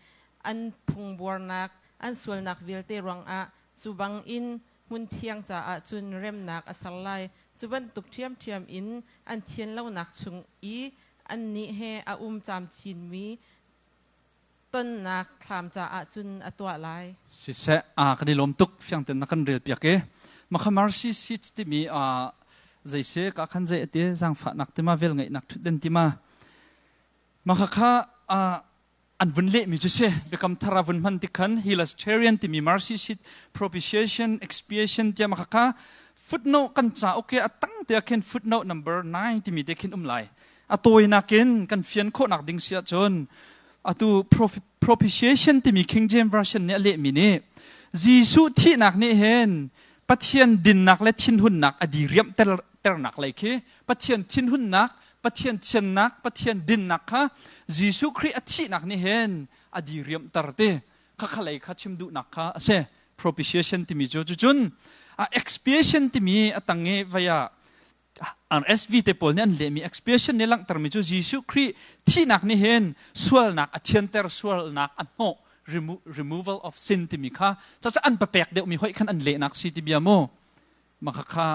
an phungbuarnak, an sualnak vialte ruangah cu bangin hmunthiang caah cun remnak a ser lai. Cu bantuk ṭhiamṭhiam in an thian lonak chung i annih he a um camchinmi tonnak thlam caah cun a tuah lai. Siseh, kan i lawm tuk fiang ten na kan rel piak i makhamar si si timi zei se ka khan zei ati zaangfahnak tima vel ngeihnak thutden tima makhakha an vun lehmi cu si biakam thar a vun hman tik khan Hilasterian timi mercy seat propitiation expiation tia makhakha footnote kan ca okay a tang te khin footnote number 9 timi te khin um lai A tawinak in kan fian khawhnak ding si ahcun atu propitiation timi King James Version nih a lehmi nih Jesuh thihnak nih hin Pathian dinnak le thinhunnak a diriamh ternak lei khi Pathian thinhunnak, Pathian thiannak, Pathian dinnak kha Jesuh Khrih a thihnak nih hin a diriamhter ti khakha lei kha chim duhnak kha a si. Propitiation timi cu cucun expiation timi a tang i vei ah RSV te pawl nih an lehmi expiation nih langhtermi cu Jesuh Khrih thihnak nih hin sualnak a thianter sualnak a hnawh removal of sin timi kha caca an papek deuhmi hoih khan an lehnak si ti bia mu maka kha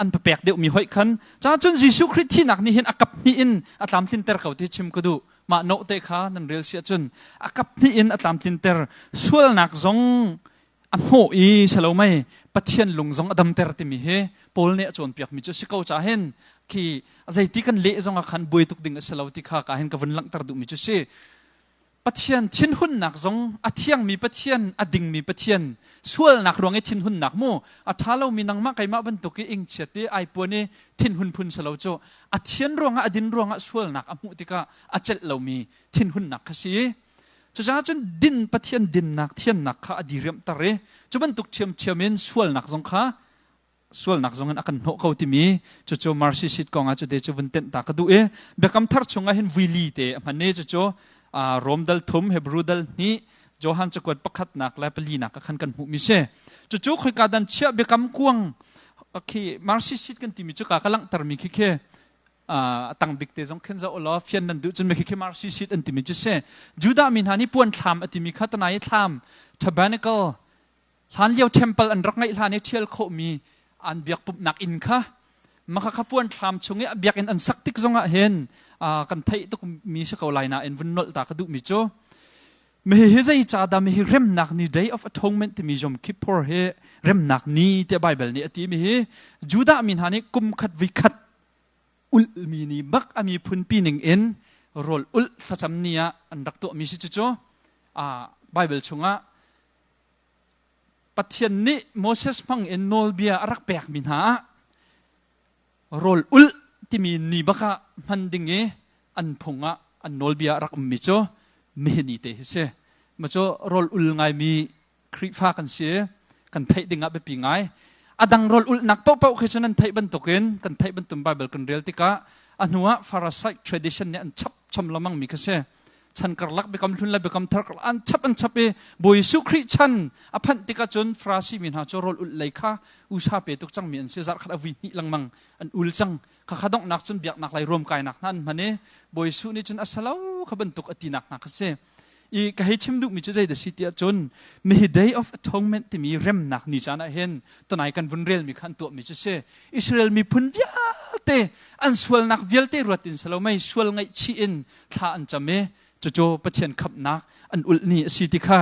an papek deuhmi hoih khan ca cun Jesuh Khrih thihnak nih hin a kap hnih in a tlamtlinter ko ti chim ka duh mah note te kha nan rel si ahcun a kap hnih in a tlamtlinter sualnak zong a hnawh i selo mei Pathian lung zong a damter timi hi Paul nih a cawnpiakmi cu a si ko ca hin khi zeiti kan leh zong ah khan buai tuk ding a si lo ti kha ka hin ka vun langhter duhmi cu si. Pathian thinhunnak zong a thiangmi Pathian a dingmi Pathian sualnak ruang i thinhunnak mu a ṭha lomi nangmah keimah bantuk i ingchiat i ai puan i thinhun phun si lo cu a thian ruangah a din ruangah sualnak a hmuh tikah a celh lomi thinhunnak kha si. Cucaah cun din Pathian dinnak thiannak kha a diriamhter i cu bantuk ṭhiamṭhiam in sualnak zong kha Sualnak zong in a kan hnawh ko timi cucu mercy seat kong ah cute cu vun tenh ta ka duh i Biakam Thar chungah hin vuili te a hman i cucu Rom dal thum, Hebrew dal hnih, Johan cakuat pakhatnak le palinak ah khan kan hmuhmi si. Cucu khoika dan chiah biakam kuang khi mercy seat kan timi cu ka ka langhtermi khi khi a tang bik te zong khin zoh law fian nan duh cun khi khi mercy seat an timi cu si. Judah mi hna nih puan thlam a timi kha tanai thlam tabernacle hlanlio temple an rak ngeih hlan i ṭhial khawhmi an biak pumhnak inn kha maka kha puan thlam chung i a biakinn an sak tik zongah hin kan theih tuk mi si ko lai nain vun nolh ta ka duhmi cu mi hi zei ca dah mi hi remnak ni, Day of Atonement timi Yom Kippur hi remnak ni tiah Bible nih a ti mi hi Judah mi hna nih kum khat vi khat ulhmi ni bak a miphun pi ning in rawl ulh thlacam ni ah an rak tuahmi si. Cucu Bible chungah Pathian nih Moses hmang in nawlbia a rak pekmi hna ah rawl ulh timi ni bak ah hman ding i an phung ah an nawlbia a rak ummi cu nihin ni te hi si. Ma cu rawl ul ngaimi Khrihfa kan si, kan theih ding ah biapi ngai. A dang rawl ulhnak paohpaoh khi cu nan theih bantukin, kan theih bantuk Bible kan rel tikah a hnu ah Pharisaic tradition nih an chap chom lengmang mi kha si. Chan karlak, Biakam Hlun le Biakam Thar karlak an chap i Bawi Jesuh Khrih chan a phanh tikah cun Farasi mi hna cu rawl ulh lei kha usa pe tuk cangmi an si. Zarh khat a vui hnih lengmang an ul cang. Kha kha donghnak cun biaknak lei ruamkainak hna an hman i Bawi Jesuh nih cun a salo kha bantuk a tinak hna kha si. I ka hei chim duhmi cu zei da si tiah cun mihi Day of Atonement timi remnak ni caan ah hin tunai kan vun relmi kha an tuahmi cu si. Israel miphun vialte an sualnak vialte ruat in salo mei sual ngaihchih in thla an cam i cucu Pathian khamhnak an ulh ni a si ti kha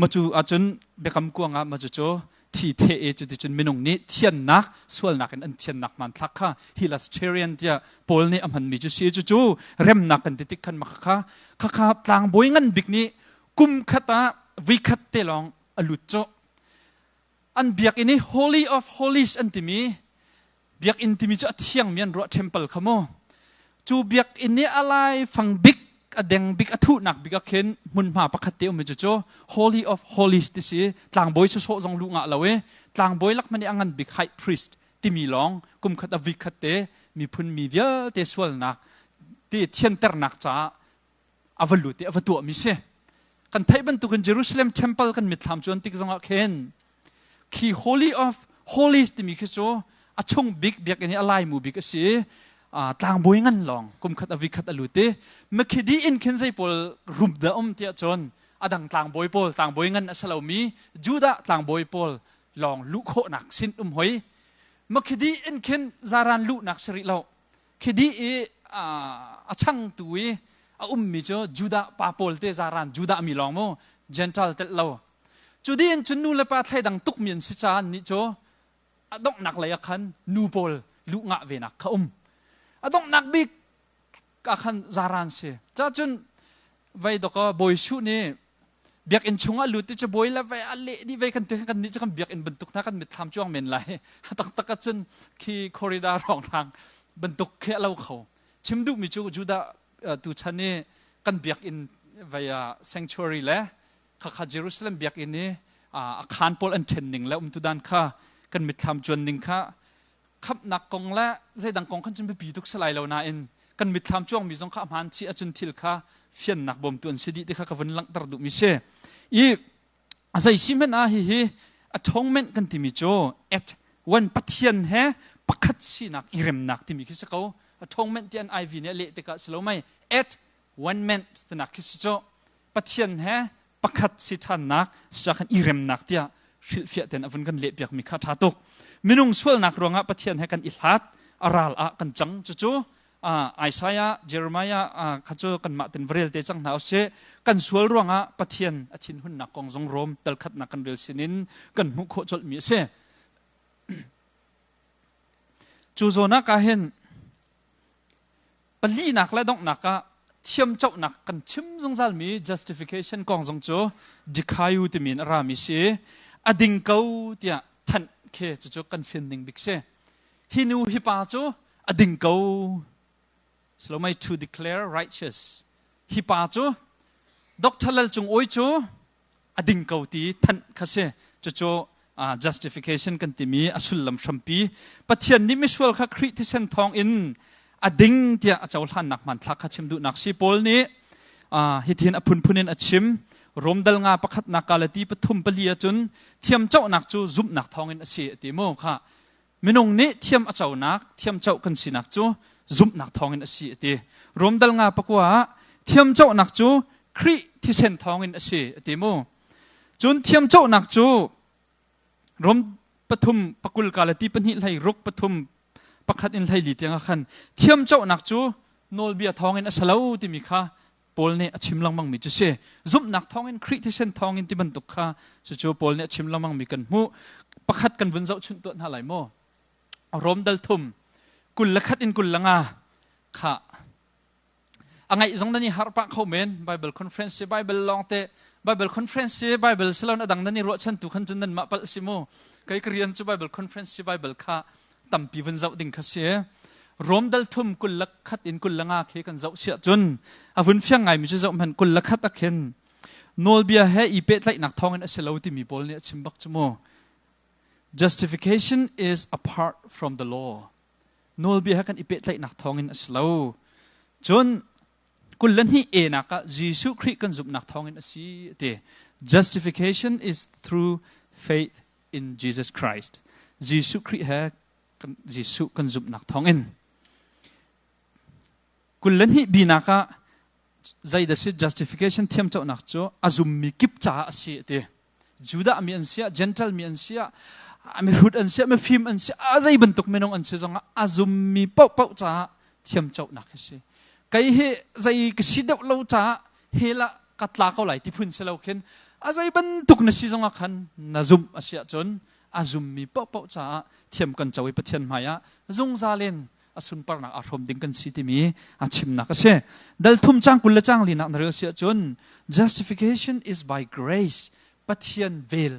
macu ahcun biakam kuang ah ma cucu thi the e cuticun minung nih thiannak, sualnak in an thiannak hmanthlak kha hilasterian tiah Paul nih a hmanmi cu si. Cucu remnak kan ti tik khan ma kha kha tlangbawi ngan bik nih kum khat ah vikhat te lawng a lut cu an biakinn i Holy of Holies an timi biakinn timi cu a thiangmi an ruah temple kha mu. Cu biakinn i a lai fang bik, a deng bik, a thuhnak bik ah khin hmunhma pakhat te um i cucu Holy of Holies ti si. Tlangbawi sawsawh zong luh ngah lo i tlangbawi lak hmanh i a ngan bik high priest timi lawng kum khat a vi khat te miphun mi vialte sualnak te thianternak caah a va lut i a va tuahmi si. Kan theih bantukin Jerusalem temple kan mitthlam cuan tik zongah khin khi Holy of Holies timi khi cu a chung bik biakinn i a laimu bik a si. Tlangbawi ngan lawng kum khat a vi khat a lut i makhidi in khin zei pawl rum dah um tiah cun a dang tlangbawi pawl, tlangbawi ngan a si lomi Judah tlangbawi pawl lawng luh khawhnak sin um hoi. Makhidi in khin zaran luhnak si rih lo. Khidi i a changtu i a ummi cu Judah pa pawl te, zaran Judah mi lawng mu, Gentile telh lo. Cu dih in cun nu le pa thleidang tukmi an si caah nih cu a donghnak lei ah khan nu pawl luh ngah ve nak kha um. A donghnak bik ah khan zaran si. Ca cun vei dok Bawi Suh nih biakinn chungah lut ti cu bawi le vei a leh dih vei kan ti. Kan nih cu kan biakinn bantuk hna kan mitthlam cuang men lai. Taktak ah cun khi corridor rongrang bantuk khi a lo kho. Chim duhmi cu Judah tu chan i kan biakinn vei sanctuary le khakha Jerusalem biakinn i a khaan pawl an ṭhen ning le umtu dan kha kan mitthlam cuan ning kha khamhnak kong le zeidang kong khan cun biapi tuk si lai lo nain kan mitthlam cuangmi zong kha a hmaan chih ahcun thil kha fiannak bawmtu an si dih ti kha ka vun langhter duhmi si. I a zei si hmanh ah hihi atonement kan timi cu at one, Pathian he pakhat sinak i remnak timi khi si ko. Atonement ti an IV nih a leh tikah si lo mei at one man tinak khi si cu Pathian he pakhat si ṭhannak si khan i remnak tiah hrilhfiah ten a vun kan lehpiak mi kha ṭha tuk. Minung sualnak ruangah Pathian he kan i hlat, a ral ah kan cang. Cucu Isaiah, Jeremiah kha cu kanmah ten varel te cang hna usih. Kan sual ruangah Pathian a thinhunnak kong zong Rom tal khatnak kan rel sinin kan hmuh khawh colh mi a si. Cu zawn ah ka hin palinak le donghnak ah thiamcohnak kan chim zungzalmi justification kong zong cu dikhayu timi in a rami si. A ding ko tiah thanh khi cucu kan fian ning bik si. Hi nu hi pa cu a ding ko salomai, to declare righteous. Hi pa cu, Dr. Lal Cung Oi cu a ding ko ti thanh kha si. Cucu Justification kan timi a sullam hrampi Pathian nih misual kha Khrih thisen thawng in a ding tiah a cohlannak hmanthlak kha chim duhnak si. Paul nih hithin a phunphun in a chim. Rom dal nga pakhatnak Galati pathum pali ahcun thiamcohnak cu zumhnak thawngin a si a ti mu kha. Minung nih thiam a conak, thiamcoh kan sinak cu zumhnak thawngin a si a ti. Rom dal nga pakua ah thiamcohnak cu Khrih thisen thawngin a si a ti mu. Cun thiamcohnak cu Rom pathum pakul Galati pahnih hlei ruk pathum pakhat in hleili tiangah khan thiamcohnak cu nawlbia thawngin a si lo timi kha Paul nih a chim lengmangmi cu si. Zumhnak thawngin Khrih thisen thawngin ti bantuk kha cucu Paul nih a chim lengmangmi kan hmuh. Pakhat kan vun zohchunh tuah hna lai maw? Rom dal thum 21 in 25 kha a ngaih zong nan i harh pah kho men. Bible conference si Bible lawng te Bible conference si Bible silon adang nan i ruahchan tu khan cun nan mah palh si mu. Kei ka rian cu Bible conference si Bible kha tampi vun zoh ding kha si. Rom dal thum 21 in 25 khi kan zoh siah cun a vun fiang ngaimi cu zoh hmanh 21 a khin nawlbia he i pehtlaihnak thawngin a si lo timi pawl nih a chim bak cu mu. Justification is apart from the law. Nawlbia he kan i pehtlaihnak thawngin a si lo. Cun 22 e nak ah Jesuh Khrih kan zumhnak thawngin a si ti. Justification is through faith in Jesus Christ. Jesuh Khrih he Jesuh kan zumhnak thawngin. 22 bi nak ah zeidah si justification thiamcohnak cu a zummi kip caah a si ti. Judah mi an siah, Gentile mi an siah, mihrut an siah, mifim an siah, a zei bantuk minung an si zongah a zummi paohpaoh caah thiamcohnak hi si. Kei hi zei ka si deuh lo caah hell ah ka tla ko lai ti phun si lo khin a zei bantuk na si zongah khan na zumh a si ahcun a zummi paohpaoh caah thiam kan co i Pathian hmaiah zungzal in a sunparnak aa hrawm ding kan si timi a chimnak a si. Dal thum cang kul le cang linak na rel si ahcun justification is by grace, Pathian vel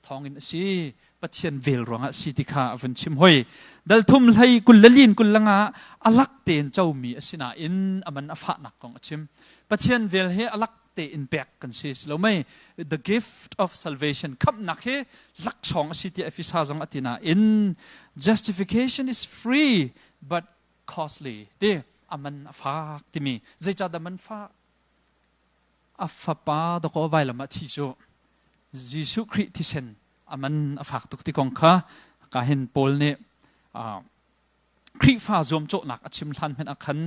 thawngin a si, Pathian vel ruangah si ti kha a vun chim hoi. Dal thum hlei kul le lin kul langa alak tein comi a si nain aman a fahnak kong a chim. Pathian vel he alak tein pek kan si si lo mei? The gift of salvation, khamhnak hi laksawng a si tiah Efesa zong a ti nain justification is free but costly ti aman a fak timi. Zeicahdah man fak? A fapa dakaw vailam ah thi cu Jesuh Khrih thisen aman a fak tuk ti kong kha ka hin Paul nih Khrihfa zuamcawhnak a chim hlan hmanh ah khan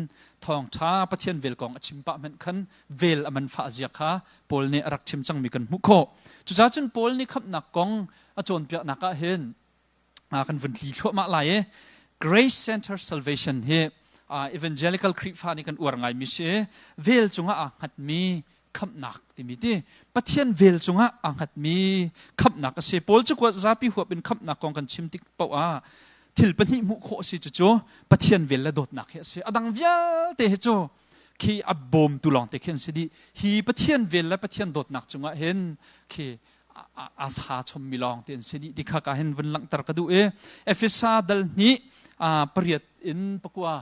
thawngṭha Pathian vel kong a chim pah hmanh khan vel a man fah zia kha Paul nih a rak chim cangmi kan hmuh khawh. Cucaah cun Paul nih khamhnak kong a cawnpiaknak ah hin kan vun tli thluahmah lai i Grace Center Salvation hi evangelical Khrihfa nih kan uar ngaimi si. Vel cungah aa hngatmi khamhnak timi ti Pathian vel cungah aa hngatmi khamhnak a si. Paul cu zapi huap in khamhnak kong kan chim tik paoh ah thil pahnih hmuh khawh a si. Cucu Pathian vel le dawtnak hi a si. A dang vialte hi cu khi a bawmtu lawngte khi an si dih. Hi Pathian vel le Pathian dawtnak cungah hin khi a sa chommi lawng te an si dih ti kha ka hin vun langhter ka duh i Efesa dal hnih pariat in pakua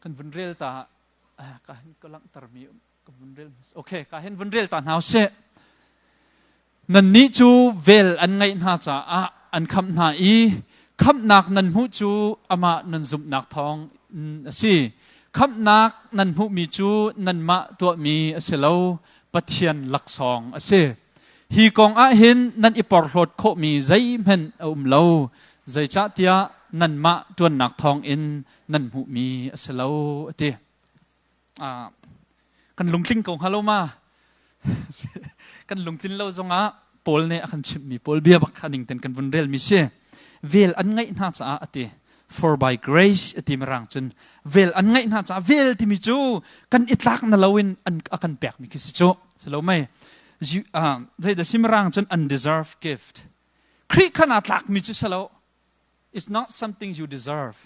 kan vun rel ta ka hin ka langhtermi ka vun rel. Okay, ka hin vun rel ta hna usih. Nannih cu vel an ngaih hna caah an khamh hna i khamhnak nan hmuh cu amah nan zumhnak thawng a si. Khamhnak nan hmuhmi cu nanmah tuahmi a si lo, Pathian laksawng a si. Hi kong ah hin nan i porhlawt khawhmi zeihmanh a um lo, zeicahtiah nanmah ṭuannak thawngin nan hmuhmi a si lo, a ti. Kan lungtling ko hnga lo ma? Kan lungtlin lo zongah Paul nih a kan chimhmi Paul bia bak kha ning ten kan vun relmi si. Vel an ngaih hna caah a ti. For by grace a ti mirang cun. Vel an ngaih hna caah, vel timi cu kan i tlak na loin an a kan pekmi khi si cu si lo mei? Zeidah si mirang cun undeserved gift. Khrih khan aa tlakmi cu si lo. It's not something you deserve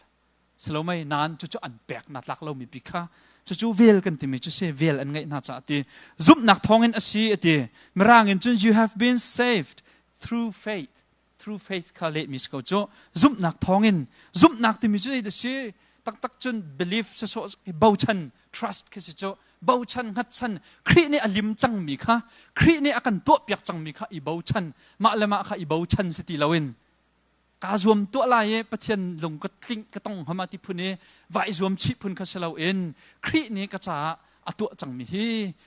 Salomei nan cucu an pek na tlak lomi pi kha cucu vel kan timi cu si. Vel an ngeih hna caah ti zumhnak thawngin a si a ti. Mirang in cun you have been saved through faith. Through faith kha lehmi si ko cu. Zumhnak thawngin. Zumhnak timi cu zei si taktak cun belief sasawh bochan, trust khi si cu. Bochan hngatchan Khrih nih a lim cangmi kha Khrih nih a kan tuahpiak cangmi kha i bochan mah le mah kha i bochan si ti loin kaa zuam tuah lai i Pathian lung ka tling ka tong hama ti phun i vai zuam chih phun kha si loin Khrih nih ka caah a tuah cangmi hi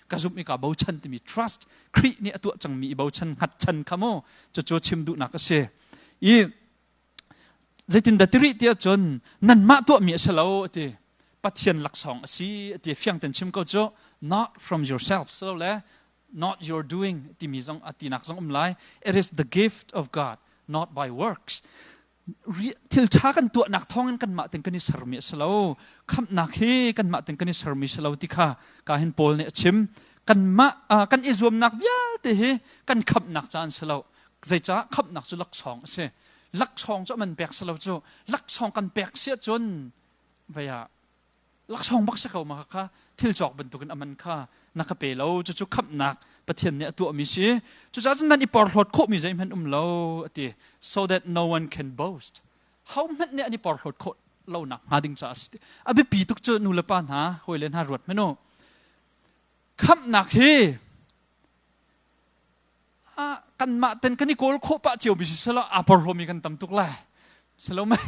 ka zumh i kaa bochan timi trust Khrih nih a tuah cangmi i bochan hngatchan kha mu cucu chim duhnak a si i zeitindah ti rih tiah cun nanmah tuahmi a si lo a ti Pathian laksawng a si a ti fiang ten chim ko cu not from yourself so le not your doing timi zong a tinak zong um lai it is the gift of God not by works thil ṭha kan tuahnak thawngin kanmah ten kan i sermi a si lo khamhnak hi kanmah ten kan i sermi si lo ti kha ka hin Paul nih a chim kanmah kan i zuamnak vialte hi kan khamhnak ca an si lo zeicah khamhnak cu laksawng a si laksawng cu man pek si lo cu laksawng kan pek si ahcun vei ah laksawng bak si ko ma kha thil cawk bantukin aman kha na ka pe lo cucu khamhnak Pathian nih a tuahmi si cucaah cun nan i porhlawt khawhmi zeihmanh um lo a ti so that no one can boast ho hmanh nih an i porhlawt khawh lo nak hnga ding caah a si a biapi tuk cu nu le pa hna hawi le hna ruat hmanh u khamhnak hi kanmah ten kan i kawl khawh pah cio mi si selaw aa porhlawmi kan tam tuk lai silo mei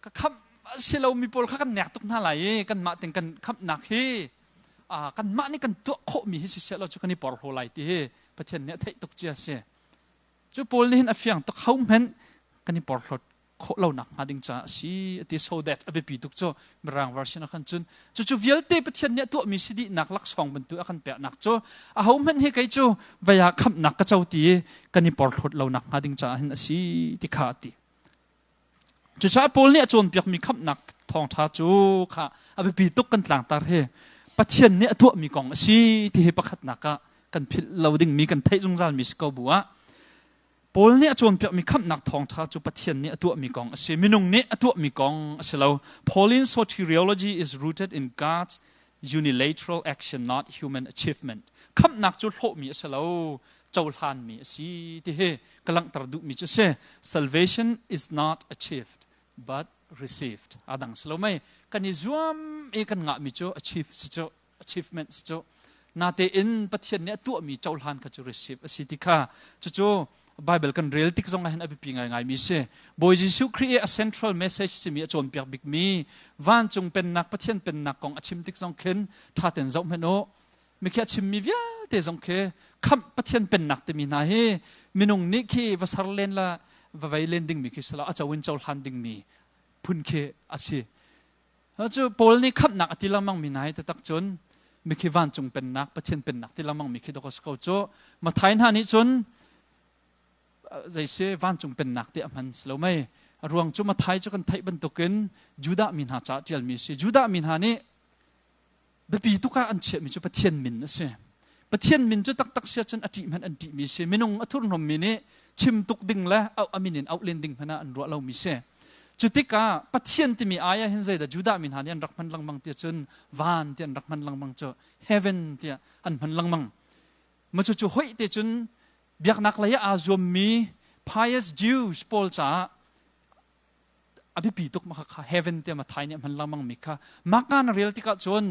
ka khamh silo mi pawl kha kan nek tuk hna lai i kanmah ten kan khamhnak hi kanmah nih kan tuah khawh mi hi si selaw cu kan i porhlaw lai ti hi Pathian nih a theih tuk cia si cu pawl nih hin a fiang tuk ho hmanh kan i porhlawt khawh lonak hnga ding caah a si a ti so that a biapi tuk cu mirang version ah khan cun cucu vialte Pathian nih a tuahmi si dihnak laksawng bantuk a kan peknak cu aho hmanh hi kei cu vei ah khamhnak ka co ti i kan i porhlawt lonak hnga ding caah hin a si ti kha a ti cucaah Paul nih a cawnpiakmi khamhnak thawngṭha cu kha a biapi tuk kan tlangtar hi Pathian nih a tuahmi kong a si ti hi pakhatnak ah kan philh lo dingmi kan theih zungzalmi si ko bu ah Paul nih a cawnpiakmi khamhnak thawngṭha cu Pathian nih a tuahmi kong a si. Minung nih a tuahmi kong a si lo. Pauline soteriology is rooted in God's unilateral action, not human achievement. Khamhnak cu hlawhmi a si lo, cohlanmi a si ti hi ka langhter duhmi cu a si. Salvation is not achieved, but received. A dang si lo mei. Kan i zuam i kan ngahmi cu achieve si cu achievements cu natein Pathian nih a tuahmi cohlan kha cu receive a si ti kha cucu Bible kan rel tik zong ah hin a biapi ngaingai mi si. Bawi Jesuh Khrih i a central message simi a cawnpiak bikmi vancung pennak Pathian pennak kong a chim tik zong khin ṭha ten zoh hmanh u. Mikhi a chimmi vialte zong khi khamh Pathian pennak timi hna hi minung nih khi va ser len la va vei len dingmi khi si lo a co in cohlan dingmi phun khi a si. Cu Paul nih khamhnak a ti lengmang mi hna hi taktak cun mikhi vancung pennak Pathian pennak ti lengmang mi khi dok a si ko cu Mathai hna nih cun zei si vancung pennak ti a hman si lo mei a ruang cu Mathai cu kan theih bantukin Judah mi hna caah ṭialmi a si Judah mi hna nih biapi tuk ah an chiahmi cu Pathian min a si Pathian min cu taktak si ahcun a ṭih hmanh an ṭihmi si minung a thurhnawmmi nih chim tuk ding le auh a min in auh len ding hmanh ah an ruah lomi si cu tikah Pathian timi ai ah hin zeidah Judah mi hna nih an rak hman lengmang ti cun van ti an rak hman lengmang cu heaven tiah an hman lengmang ma cu cu hoih te cun biaknak lei ah aa zuammi pious Jews pawl caah a biapi tuk ma kha heaven tiah Mathai nih a hman lengmang mi kha Maka na rel tikah cun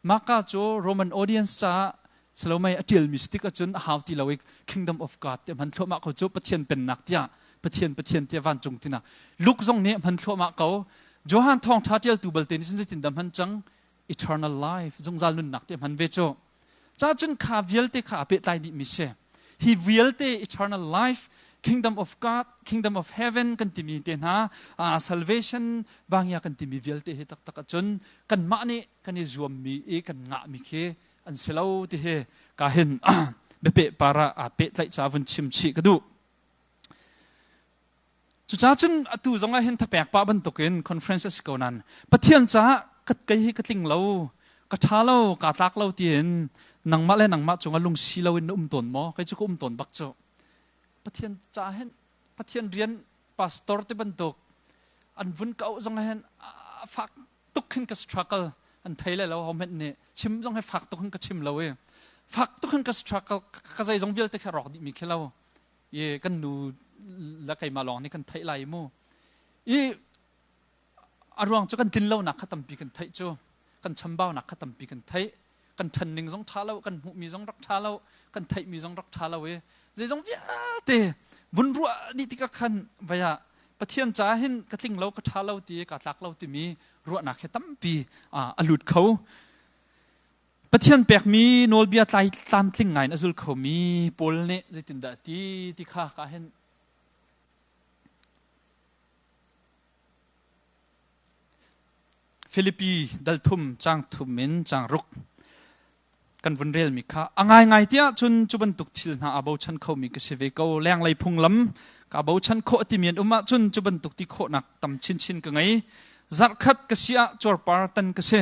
Maka cu Roman audience caah salomei a ṭialmi si tikah cun a hau ti lo i Kingdom of God tiah hman thluahmah ko cu Pathian pennak tiah Pathian Pathian tiah vancung tinak Luke zong nih hman thluahmah ko Johan thawngṭha ṭialtu balte nih cun zeitindah hman cang eternal life zungzal nunnak tiah hman ve cu ca cun kha vialte kha a pehtlai dih mi si hi vialte eternal life kingdom of God kingdom of heaven kan timi te hna salvation bangya kan timi vialte hi taktak ahcun kanmah nih kan i zuammi i kan ngahmi khi an si lo ti hi ka hin biapeh para aa pehtlaih ca vun chim chih ka duh Cucaah cun atu zong ah hin thapek pah bantukin conference a si ko nain Pathian caah ka kei hi ka tling lo, ka ṭha lo, kaa tlak lo tiin nangmah le nangmah cungah lungsi loin na um tawn maw? Kei cu ka um tawn bak cu. Pathian caah hin Pathian rian pastor te bantuk an vun ka auh zong ah hin fak tuk hin ka struggle an thei le lo ho hmanh nih chim zong hi fak tuk hin ka chim lo i fak tuk hin ka struggle ka zeizong vialte kha rawk dih mi khi lo i kan nu le keimah lawng nih kan theih lai mu i a ruang cu kan tlin lonak kha tampi kan theih cu kan chambaunak kha tampi kan theih. Kan ṭhan ning zong ṭha lo, kan hmuhmi zong rak ṭha lo, kan theihmi zong rak ṭha lo i zeizong vialte vun ruah dih tikah khan vei ah Pathian caah hin ka tling lo, ka ṭha lo ti, kaa tlak lo timi ruahnak hi tampi a lut kho. Pathian pekmi nawlbia tlai tlamtling ngai in a zul khomi Paul nih zeitindah a ti ti kha ka hin Filipi dal thum caang thum in caang ruk kan vun relmi kha a ngaingai tiah cun cu bantuk thil hna aa bochan khomi ka si ve ko. Lenglei phunglam kaa bochan khawh timi an um ahcun cu bantuk ti khawhnak tam chinchin ka ngei. Zarhkhat ka si ah cuarpar tan ka si.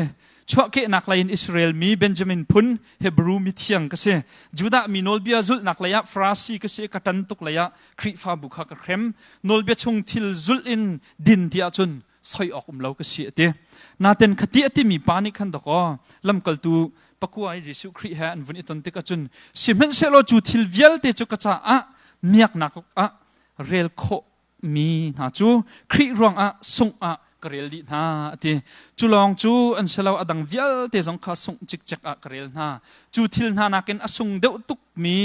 Chuahkehnak lei in Israel mi Benjamin phun Hebrew mithiang ka si. Judah mi nawlbia zulhnak lei ah Farasi ka si, ka ṭan tuk lei ah Khrihfabu kha ka hrem. Nawlbia chung thil zulh in din ti ahcun soi awk um lo ka si a ti. Naten khati a timi pa nih khan dakaw lamkaltu pakua i Jesuh Khrih he an vun i ton tik ahcun sihmanhsehlaw cu thil vialte cu ka caah miaknak ah rel khawh mi hna cu Khrih ruangah sungh ah ka rel dih hna a ti. Cu lawng cu an si lo, a dang vialte zong kha sungh cikcek ah ka rel hna. Cu thil hna nakin a sung deuh tukmi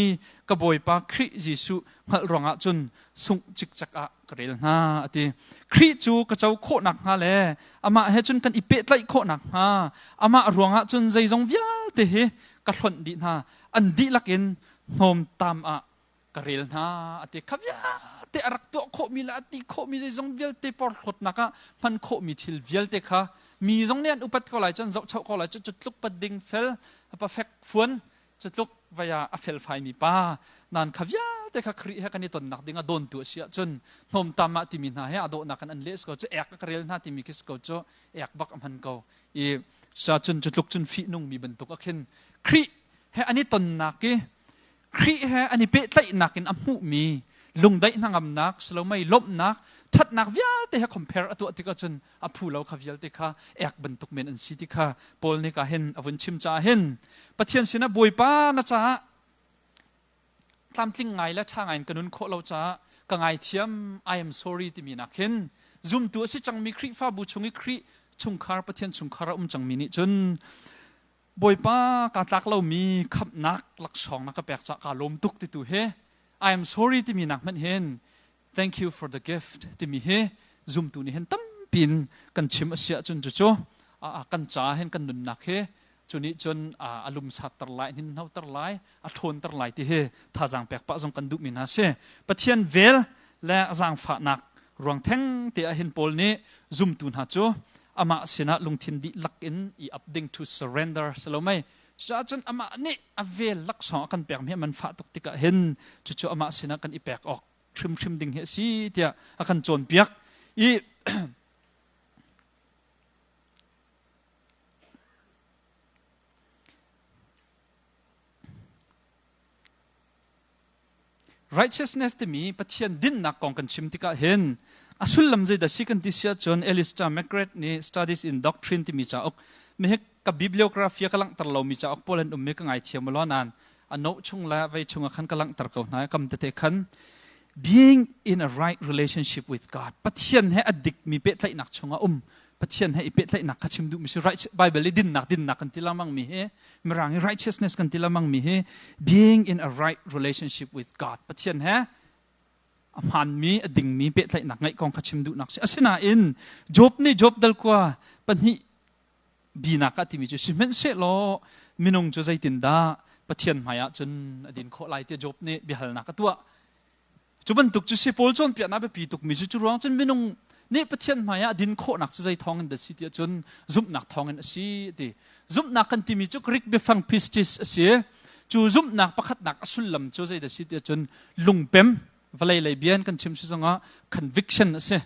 ka Bawipa Khrih Jesuh hngalh ruangah cun sungh cikcek ah ka rel hna a ti. Khrih cu ka co khawh nakhnga le amah he cun kan i pehtlaih khawh nakhnga amah ruangah cun zeizong vialte hi ka hlonh dih hna. An dihlak in hnawmtam ah ka rel hna a ti. Kha vialte a rak tuah khawhmi le a ti khawhmi zeizong vialte porhlawtnak ah hman khawhmi thil vialte kha mi zong nih an upat ko lai cun zohchoh ko lai cu cu tluk pat ding fel perfect fuan cu tluk vai ah a felfaimi pa nan kha vialte kha Khrih he kan i tonnak ding a dawntu a si ahcun hnawmtam ah timi hna he a dawhnak in an leh ko cu ek ka rel hna timi khi ko cu ek bak a hman ko i sa cun cu tluk cun fihnung mi bantuk a khin Khrih he an i tonnak i Khrih he an i pehtlaihnak in a hmuhmi lungdaih hnangamnak salomei lawmhnak ṭhatnak vialte he compare a tuah tik ahcun a phu lo kha vialte kha ek bantuk men an si ti kha Paul nih ka hin a vun chim caah hin Pathian sinah Bawipa na caah tlamtling ngai le ṭha ngai in ka nun khawh lo caah ka ngaithiam, I am sorry timi nak hin zumtu a si cangmi Khrihfabu chung i Khrih chungkhar Pathian chungkhar a um cangmi nih cun Bawipa kaa tlak lomi khamhnak laksawng na ka pek caah kaa lawm tuk ti tu hi I am sorry timi nak hmanh hin thank you for the gift timi hi zumtu nih hin tampi in kan chim a si ahcun cucu kan ca hin kan nunnak hi cu nih cun a lumsatter lai hninhnoter lai a ṭhawnter lai ti hi thazaang pek pah zong kan duhmi hna si. Pathian vel le zaangfahnak ruang theng te ah hin Paul nih zumtu hna cu amah sinah lungthin dihlak in i ap ding, to surrender si lo mei? Cucaah amah nih a vel laksawng a kan pekmi a man fah tuk tikah hin cucu amah sinah kan i pek awk hrimhrim ding hi a si tiah a kan cawnpiak i Righteousness timi Pathian dinnak kong kan chim tikah hin a sullam zeidah si kan ti si ahcun Alistair McGrath nih Studies in Doctrine timi cauk mi ka bibliography ka langhter lomi cauk pawl an um mi ka ngaithiam law nain a note chung le vei chung ah khan ka langhter ko hna kam tete khan being in a right relationship with God, Pathian he a dikmi pehtlaihnak chungah um, Pathian he i pehtlaihnak kha chim duhmi si. Right Bible i dinnak dinnak kan ti lengmang mi hi, mirang i righteousness kan ti lengmang mi hi being in a right relationship with God, Pathian he a hmaanmi a dingmi pehtlaihnak ngeih kong kha chim duhnak si. Asinain Job nih Job dal kua pahnih binak ah timi cu sihmanhsehlaw minung cu zeitindah Pathian hmaiah cun a din khawh lai tiah Job nih biahalnak a tuah. Cu bantuk cu si Paul cawnpiaknak biapi tukmi cu cu ruang cun minung nih Pathian hmaiah din khawhnak cu zei thawng in dah si tiah cun zumhnak thawng in a si ti. Zumhnak kan timi cu Greek biafang pistis a si. Cu zumhnak pakhatnak a sullam cu zei dah si tiah cun lungpem vawlei lei bian kan chim si zongah conviction a si.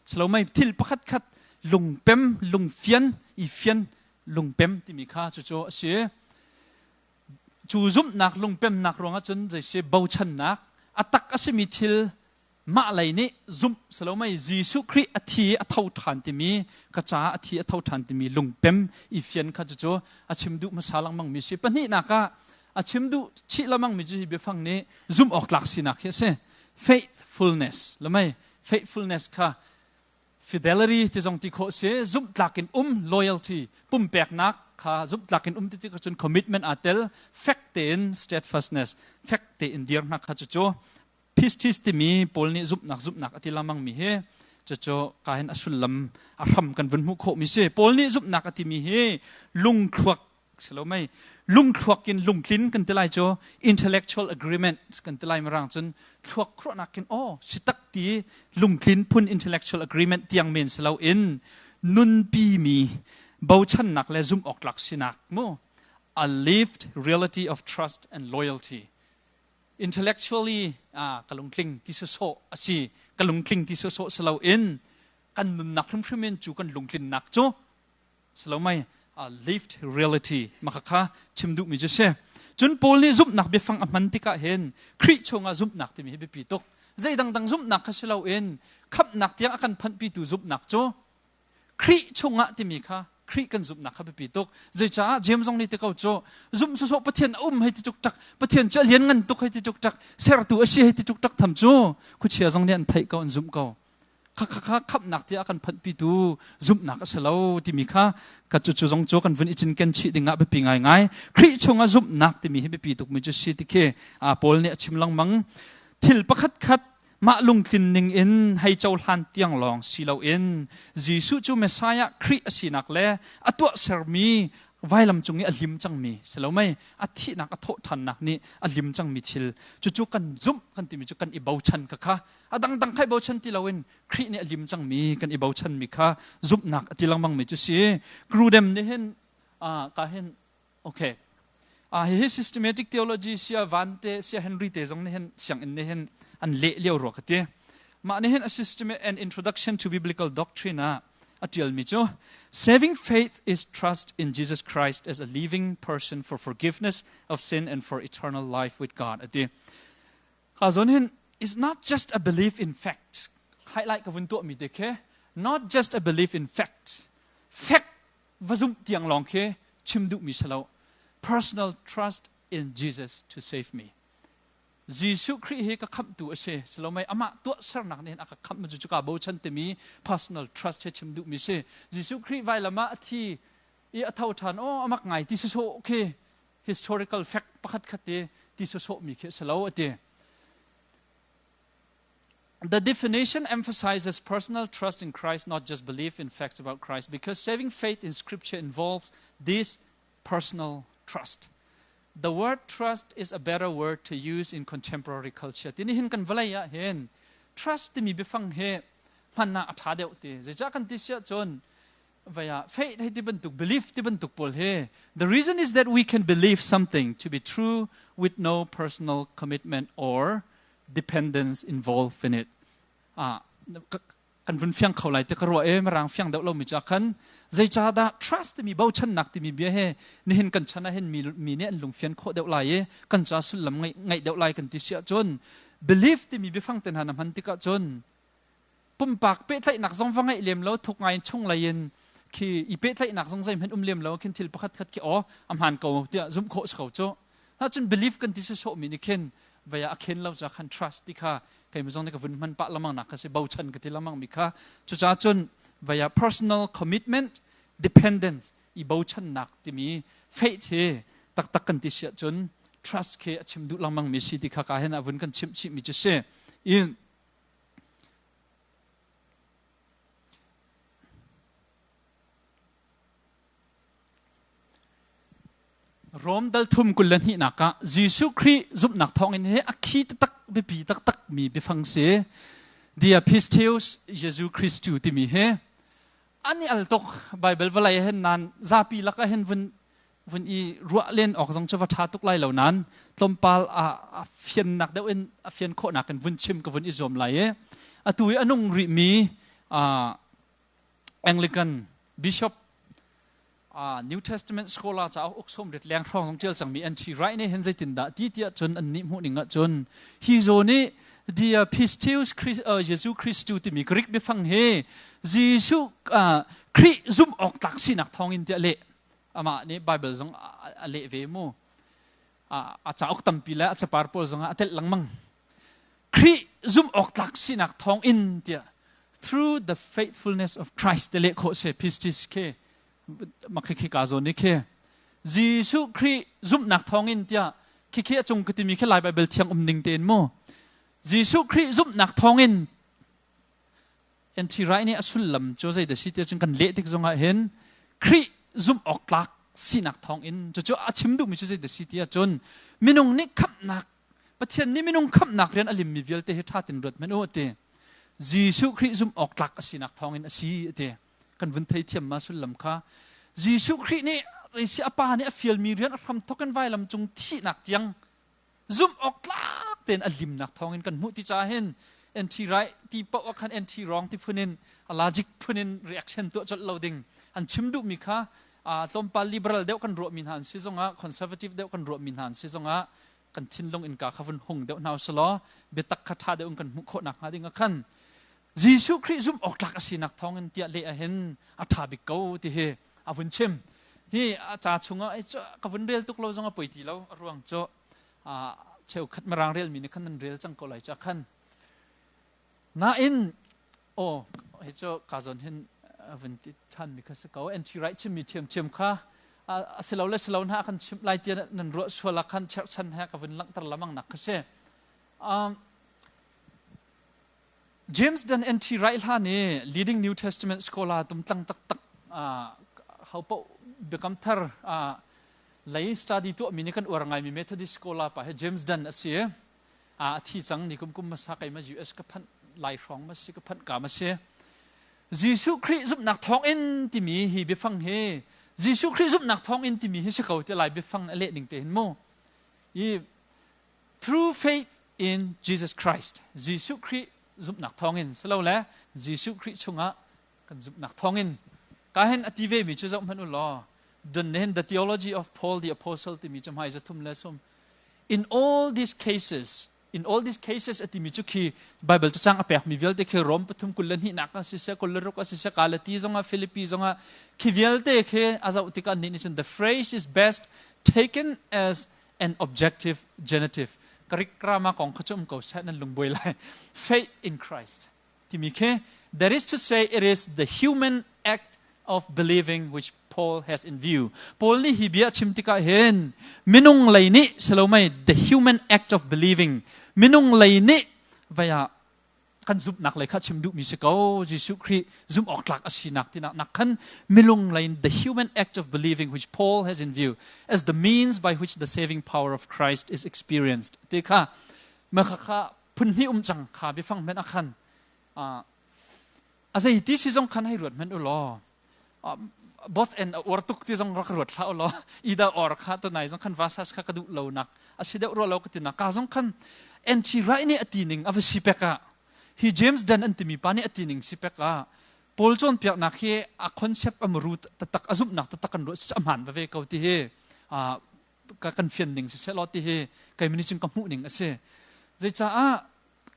Salomei thil pakhat khat lungpem, lungfian, i fian, lungpem timi kha cucu a si. Cu zumhnak lungpemnak ruangah cun zeisi bochannak a tak a simi thil mah lei nih zumh salomei Jesuh Khrih a thi a tho ṭhan timi ka caah a thi a tho ṭhan timi lungpem i fian kha cucu a chim duh hmasa lengmang mi si. Pahnihnak ah a chim duh chih lengmang mi cu hi biafang nih zumh awk tlak sinak hi a si. Faithfulness lamei faithfulness kha fidelity ti zong ti khawh si, zumhtlak in um, loyalty, pumpeknak. kha zumhtlak in um ti tik cun commitment aa tel, fek tein, steadfastness, fek tein dir hna kha. Cucu pistis timi Paul nih zumhnak zumhnak a ti lengmang mi hi, cucu ka hin a sullam a hram kan vun hmuh khawh mi si. Paul nih zumhnak a timi hi lungthluak silo mei, lungthluak in lungtlin kan ti lai cu, intellectual agreement kan ti lai. Mirang cun thluak khuahnak in aw si tak ti lungtlin phun intellectual agreement tiang men silo in nunpi mi bochannak le zumh awk tlak sinak mu, a lived reality of trust and loyalty. Intellectually ka lungtling ti sawsawh a si, ka lungtling ti sawsawh si lo in kan nunnak hrimhrim in cu kan lungtlinnak cu salomai, lived reality maka kha chim duhmi cu si. Cun Paul nih zumhnak biafang a hman tikah hin Khrih chungah zumhnak timi hi biapi tuk. Zei dangdang zumhnak kha si loin khamhnak tiang a kan phanhpitu zumhnak cu Khrih chungah timi kha, Khrih kan zumhnak kha biapi tuk. Zeicah James zong nih ti ko cu, zumh sawsawh, Pathian a um hei ti cuk tak, Pathian cu a lian ngan tuk hei ti cuk tak, sertu a si hei ti cuk tak tham cu khuachia zong nih an theih ko, an zumh ko. Kha kha kha khamhnak tiah a kan phanhpitu zumhnak a si lo timi kha ka cu zong cu kan vun i cinken chih dingah biapi ngaingai. Khrih chungah zumhnak timi hi biapi tukmi cu si ti khi Paul nih a chim lengmang. Thil pakhat khat mah lungtlin ning in hei cohlan tiang lawng si loin Jesuh cu Messiah Khrih a sinak le a tuahsermi vailam cung i a lim cangmi si lo mei, a thihnak a thawhṭhannak nih a lim cangmi thil cucu kan zumh kan timi cu kan i bochan kha kha a dangdang kha i bochan ti loin Khrih nih a lim cangmi kan i bochanmi kha zumhnak a ti lengmangmi cu si. Grudem nih hin ka hin okay hihi systematic theology sia Van te sia Henry te zong nih hin sianginn nih hin an leh lio rua ka ti. Mah nih hin a system and introduction to biblical doctrine ah a tialmi cu, saving faith is trust in Jesus Christ as a living person for forgiveness of sin and for eternal life with God ati. Ka zawn hin is not just a belief in facts. Highlight ka vun tuahmi te khi, not just a belief in facts. Fact va zumh tiang lawng khi chim duhmi si lo. Personal trust in Jesus to save me. Jesuh Khrih hi ka khamhtu a si. Salomai amah tuahsernak nih hin a ka khamh cu ka bochan timi personal trust he chim duhmi si. Jesuh Khrih vailam ah a thi i a tho ṭhan, oh amak ngai ti sawsawh khi historical fact pakhat khat te ti sawsawhmi khi a si lo a ti. The definition emphasizes personal trust in Christ, not just belief in facts about Christ, because saving faith in Scripture involves this personal trust. The word trust is a better word to use in contemporary culture. Tini hin kan vawlei ah hin trust timi biafang he hman ah a ṭha deuh ti. Zeicah kan ti siah cun vaya faith hei ti bantuk, belief ti bantuk pawl hi, the reason is that we can believe something to be true with no personal commitment or dependence involved in it. Ah, kan vun fiang kho lai te ka ruah e. Mirang fiang deuh lomi cha khan zeica dah trust timi, bochannak timi bia he nihin kan chan ah hin mi, mi nih an lungfian khawh deuh lai i kan ca sullam ngaih ngaih deuh lai kan ti si ahcun, belief timi biafang te hna na hman tikah cun pumpak pehtlaihnak zong va ngeih lem lo, thuk ngai in chung lei in khi i pehtlaihnak zong zeihmanh um lem lo khin thil pakhat khat khi aw a hmaan ko tiah zumh khawh si ko cu. Cun belief kan ti sawsawh mi nih khin vei ah a khen lo ca khan trust ti kha keimah zong nih ka vun hman pah lamang nak kha si, bochan ka ti lamang mi kha. Cucaah cun vei ah personal commitment, dependence, i bochannak timi faith hi taktak kan ti siah cun trust khi a chim duh lengmang mi si ti kha ka hin a vun kan chimh chih mi cu si. In Rom dal thum 22nak ah Jesuh Khrih zumhnak thawngin hi a khi taktak, biapi taktak mi biafang si. Dia pisteus Jesu Christu timi hi an i al tuk Bible vawlei hin nan zapi lak ah hin vun vun i ruah len awk zong cu va ṭha tuk lai lo nain tlawmpal a fiannak deuh in, a fian khawhnak in vun chim ka vun i zuam lai i atu i a nung rihmi Anglican Bishop, New Testament scholar, cauk uk 80 leng hrawng zong ṭial cangmi N.T. Wright nih hin zeitindah ti tiah cun, an nih hmuh ning ah cun hi zawn i dia pisteus Jesu Christu timi Greek biafang hi Jesuh Khrih zumh awk tlak sinak thawngin tiah leh. Amah nih Bible zong a leh ve mu, a cauk tampi le a capar pawl zong ah a telh lengmang. Khrih zumh awk tlak sinak thawng in tiah, through the faithfulness of Christ te leh khawh se pistis ke. Mak khi ka zawn ni khi Jesuh Khrih zumhnak thawngin tiah khi a cung ka timi khi Lai Baibal thiang um ning tein mu Jesuh Khrih zumhnak thawngin NT Wright nih a sullam cu zei dah si tiah cun kan leh tik zongah hin Khrih zumh awk tlak sinak thawngin cucu a chim duhmi cu zei dah si tiah cun minung nih khamhnak Pathian nih minung khamhnak rian a limmi vialte hi ṭha tin ruat hmanh u a ti. Jesuh Khrih zumh awk tlak a sinak thawngin a si a ti. Kan vun theithiam ma sullam kha. Jesuh Khrih nih zeisi a pa nih a fialmi rian a hram thawk in vailam cung thihnak tiang zumh awk tlak tein a limnak thawngin kan hmuh ti caah hin NT right ti paoh ah khan NT wrong ti phun in logic phun in reaction tuah colh lo ding an chim duhmi kha tlawmpal liberal deuh kan ruahmi hna an si zongah conservative deuh kan ruahmi hna an si zongah kan thinlung innka kha vun hung deuh hna usulaw biatak kha ṭha deuh in kan hmuh khawh nakhnga ding ah khan Jesuh Khrih zumh awk tlak a sinak thawngin tiah leh ahhin a ṭha bik ko ti hi a vun chim. Hi a ca chungah ka vun rel tuk lo zong a poi ti lo a ruang cu cheukhat mirang relmi nih khan nan rel cang ko lai ca khan. Nain aw hi cu ka zawn hin vun ti ṭhan mi kha si ko. NT Wright chimmi ṭhiamṭhiam kha a si lo le si lo hna kan chimh lai tiah nan ruah sual ah khan cherhchan he ka vun langhter lamang nak kha si. James Dunn NT Wright hlan i leading New Testament scholar tumtlang taktak ho paoh biakam thar lei study tuahmi nih kan uar ngaimi Methodist scholar pa hi James Dunn a si. A thi cang ni kum kum hmasa keimah US ka phanh lai hrawng ma si ka phanh ka ma si. Jesuh Khrih zumhnak thawngin timi hi biafang hi Jesuh Khrih zumhnak thawngin timi hi si ko ti lai biafang a leh ning te hin mu. I Through faith in Jesus Christ, Jesuh Khrih zumhnak thawngin silole Jesuh Khrih chungah kan zumhnak thawngin ka hin a ti ve mi cu zoh hmanh u law dun hin the theology of Paul the apostle timi cu hmai zathum le sum in all these cases in all these cases a timi cu khi Bible cacang a pekmi vialte khi Rom pathum 22 nak ah siseh 26 ah siseh Galati zongah Philippi zongah khi vialte khi a zoh tikah nih nih cun the phrase is best taken as an objective genitive Greek grammar kong kha cu um ko seh nan lungbuai lai faith in Christ timi khi that is to say it is the human act of believing which Paul has in view Paul nih hi bia chim tikah hin minung lei nih silomai the human act of believing minung lei nih vaya kan zumhnak lei kha chim duhmi si ko Jesuh Khrih zumh awk tlak a sinak tinak nak khan milung lei in the human act of believing which Paul has in view as the means by which the saving power of Christ is experienced ti kha ma kha kha phun hnih um cang kha biafang men a khan a zei ti si zong khan hei ruat men u law both and a uar tuk ti zong rak ruat hlah u law either or kha to nai zong khan vasas kha ka duh lo nak a si deuh rua lo ka ti nak ka zong khan NT Wright nih a ti ning a va si pek ah hi James Dunn an timi pa nih a ti ning si pek ah Paul cawnpiaknak hi a concept a muru tatak a zumhnak tatak kan ruah a hmaan va ve ko ti hi ka kan fian ning si seh law ti hi kei mini cun ka hmuh ning a si zeicaah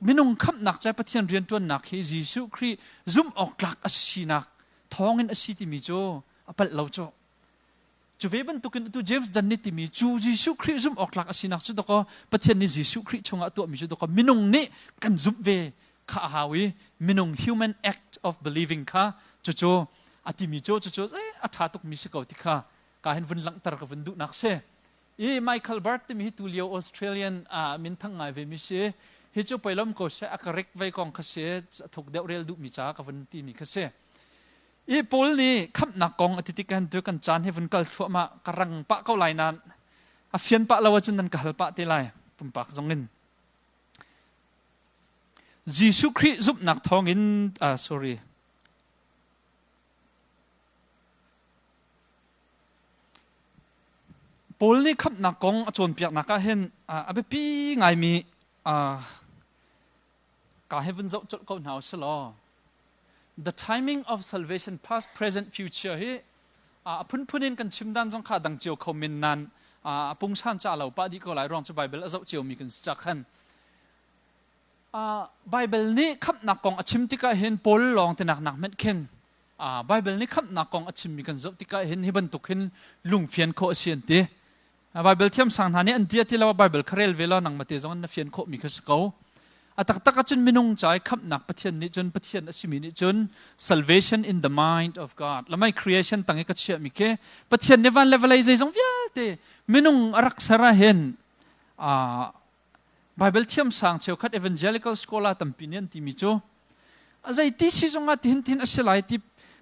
minung khamhnak ca Pathian rianṭuannak hi Jesuh Khrih zumh awk tlak a sinak thawngin a si timi cu a palh lo cu. Cu ve bantukin atu James Dunn nih timi cu Jesuh Khrih zumh awk tlak a sinak cu dakaw Pathian nih Jesuh Khrih chungah tuahmi cu dakaw minung nih kan zumh ve kha a hau i minung human act of believing kha cucu a timi cu cucu a ṭha tukmi si ko ti kha ka hin vun langhter ka vun duhnak si. I Michael Bird timi hi tulio Australian ah minthang ngai ve mi si. Hi cu poilom ko seh a ka rik vei kong kha si thuk deuh rel duh mi ca ka vun ti mi kha si. I Paul nih khamhnak kong a ti tik kan tu kan caan hi vun kal thluahmah ka rang pah ko lai nan a fian pah lo ahcun nan ka hal pah te lai pumpak zong in. Jesuh Khrih zumhnak thawngin sorry Paul nih khamhnak kong a cawnpiaknak ah hin a biapi ngaimi ka he vun zoh colh ko hna usih law the timing of salvation past present future hi a phunphun in kan chim dan zong kha dang cio kho men nan a pungsan ca lo pah dih ko lai ruang cu Bible a zoh cio mi kan si ca khan Bible nih khamhnak kong a chim tikah hin Paul lawng tinak nak hmanh khin Bible nih khamhnak kong a chimmi kan zoh tikah hin hi bantuk hin lungfian khawh a si an ti. Bible thiamsang hna nih an ti a ti lo Bible kha rel ve law nangmah te zong na fian khawhmi kha si ko. A taktak ahcun minung ca i khamhnak Pathian nih cun Pathian a simi nih cun salvation in the mind of God lamai creation tang i ka chiahmi khi Pathian nih van le vawlei zeizong vialte minung a rak ser ah hin Bible thiamsang cheukhat evangelical scholar tampi nih an timi cu a zei ti si zongah tihin tihin a si lai ti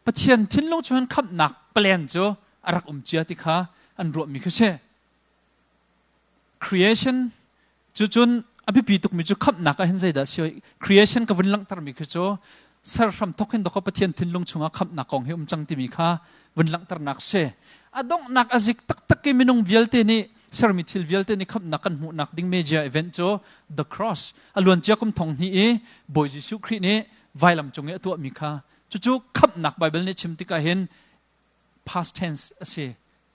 Pathian thinlung chung khamhnak plan cu a rak um cia ti kha an ruahmi khi si. Creation cu cun a biapi tukmi cu khamhnak ah hin zeidah si creation ka vun langhtermi khi cu ser hram thok hin dawkaw Pathian thinlung chungah khamhnak kong hi um cang timi kha vun langhternak si. A donghnak a zik taktak i minung vialte nih sermi thil vialte nih khamhnak kan hmuhnak ding major event cu the cross a luancia kum thong hnih i Bawi Jesuh Khrih nih vailam cung i a tuahmi kha cucu khamhnak Bible nih chim tikah hin past tense a si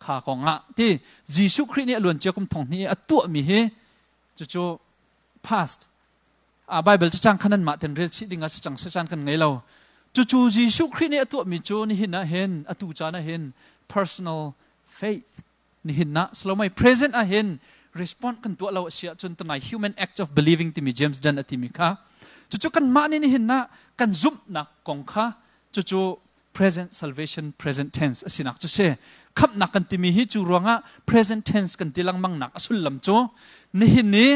kha kong ah ti Jesuh Khrih nih a luancia kum thong hnih i a tuahmi hi cucu past a Bible cu cang khan anmah ten rel chih ding ah si cang si caan kan ngei lo. Cucu Jesuh Khrih nih a tuahmi cu nihin ah hin atu caan ah hin personal faith nihin ah slomai present ah hin respond kan tuah lo a si ahcun tunai human act of believing timi James Dunn a timi kha cucu kanmah nih nihin ah kan zumhnak kong kha cucu present salvation present tense a sinak cu si. Khamhnak kan timi hi cu ruangah present tense kan ti lengmang nak a sullam cu nihin ni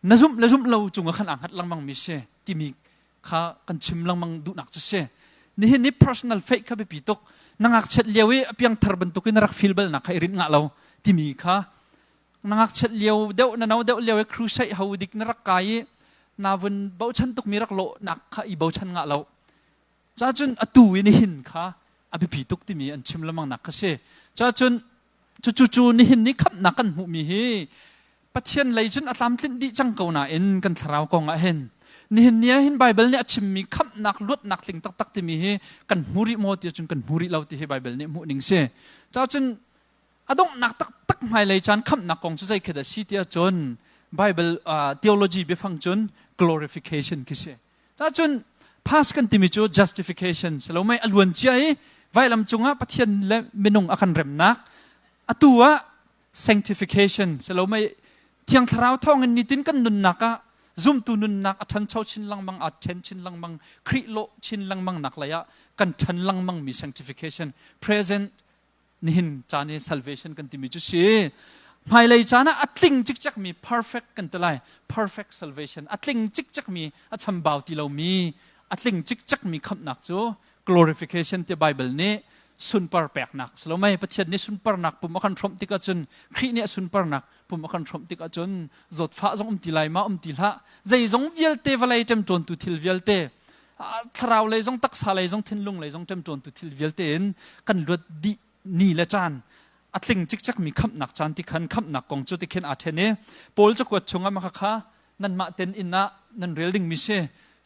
na zumh le zumh lo cungah khan aa hngat lengmang mi si timi kha kan chim lengmang duhnak cu si. Nihin ni personal faith kha biapi tuk. Na ngakchiat lio i a piangthar bantukin na rak feel bal nak kha i rinh ngah lo timi kha na ngakchiat lio deuh na no deuh lio i crusade ho dik na rak kai i na vun bochan tukmi rak lawh nak kha i bochan ngah lo. Cacun atu i nihin kha a biapi tuk timi an chim lengmang nak kha si. Cacun cucu cu nihin ni khamhnak kan hmuhmi hi Pathian lei cun a tlamtlinh dih cang ko nain kan thlarau kong ah hin nihin ni ah hin Bible nih a chimmi khamhnak luatnak tling taktak timi hi kan hmu rih maw ti cun kan hmu rih lo ti hi Bible nih hmuh ning si. Cacun a donghnak taktak hmailei caan khamhnak kong cu zei khi dah si ti ahcun Bible theology biafang cun glorification khi si. Cacun pass kan timi cu justification si lo mei a luan cia i vailam cungah Pathian le minung a kan remnak atu ah sanctification si lo mei Thiang Thlarau thawngin nitin kan nunnak ah zumtu nunnak a ṭhancho chin lengmang a ṭhen chin lengmang Khrih lawh chin lengmang nak lei ah kan ṭhan lengmang mi sanctification present nihin caan i salvation kan timi cu si. Hmailei caan ah a tling cikcek mi perfect kan ti lai. Perfect salvation a tling cikcek mi a chambau ti lomi a tling cikcek mi khamhnak cu glorification ti Bible nih sunpar peknak salomai Pathian nih sunparnak pum a kan hrawmh tikah cun Khrih nih a sunparnak pum a kan hrawmh tikah cun zawtfah zong um ti lai ma um ti hlah zeizong vialte vawlei ṭemṭawntu thil vialte thlarau lei zong taksa lei zong thinlung lei zong ṭemṭawntu thil vialte in kan luat dih ni le caan a tling cikcek mi khamhnak caan ti khan khamhnak kong cu ti khin aa ṭhen i Paul cakuat chungah maka kha nanmah ten inn ah nan rel ding mi si.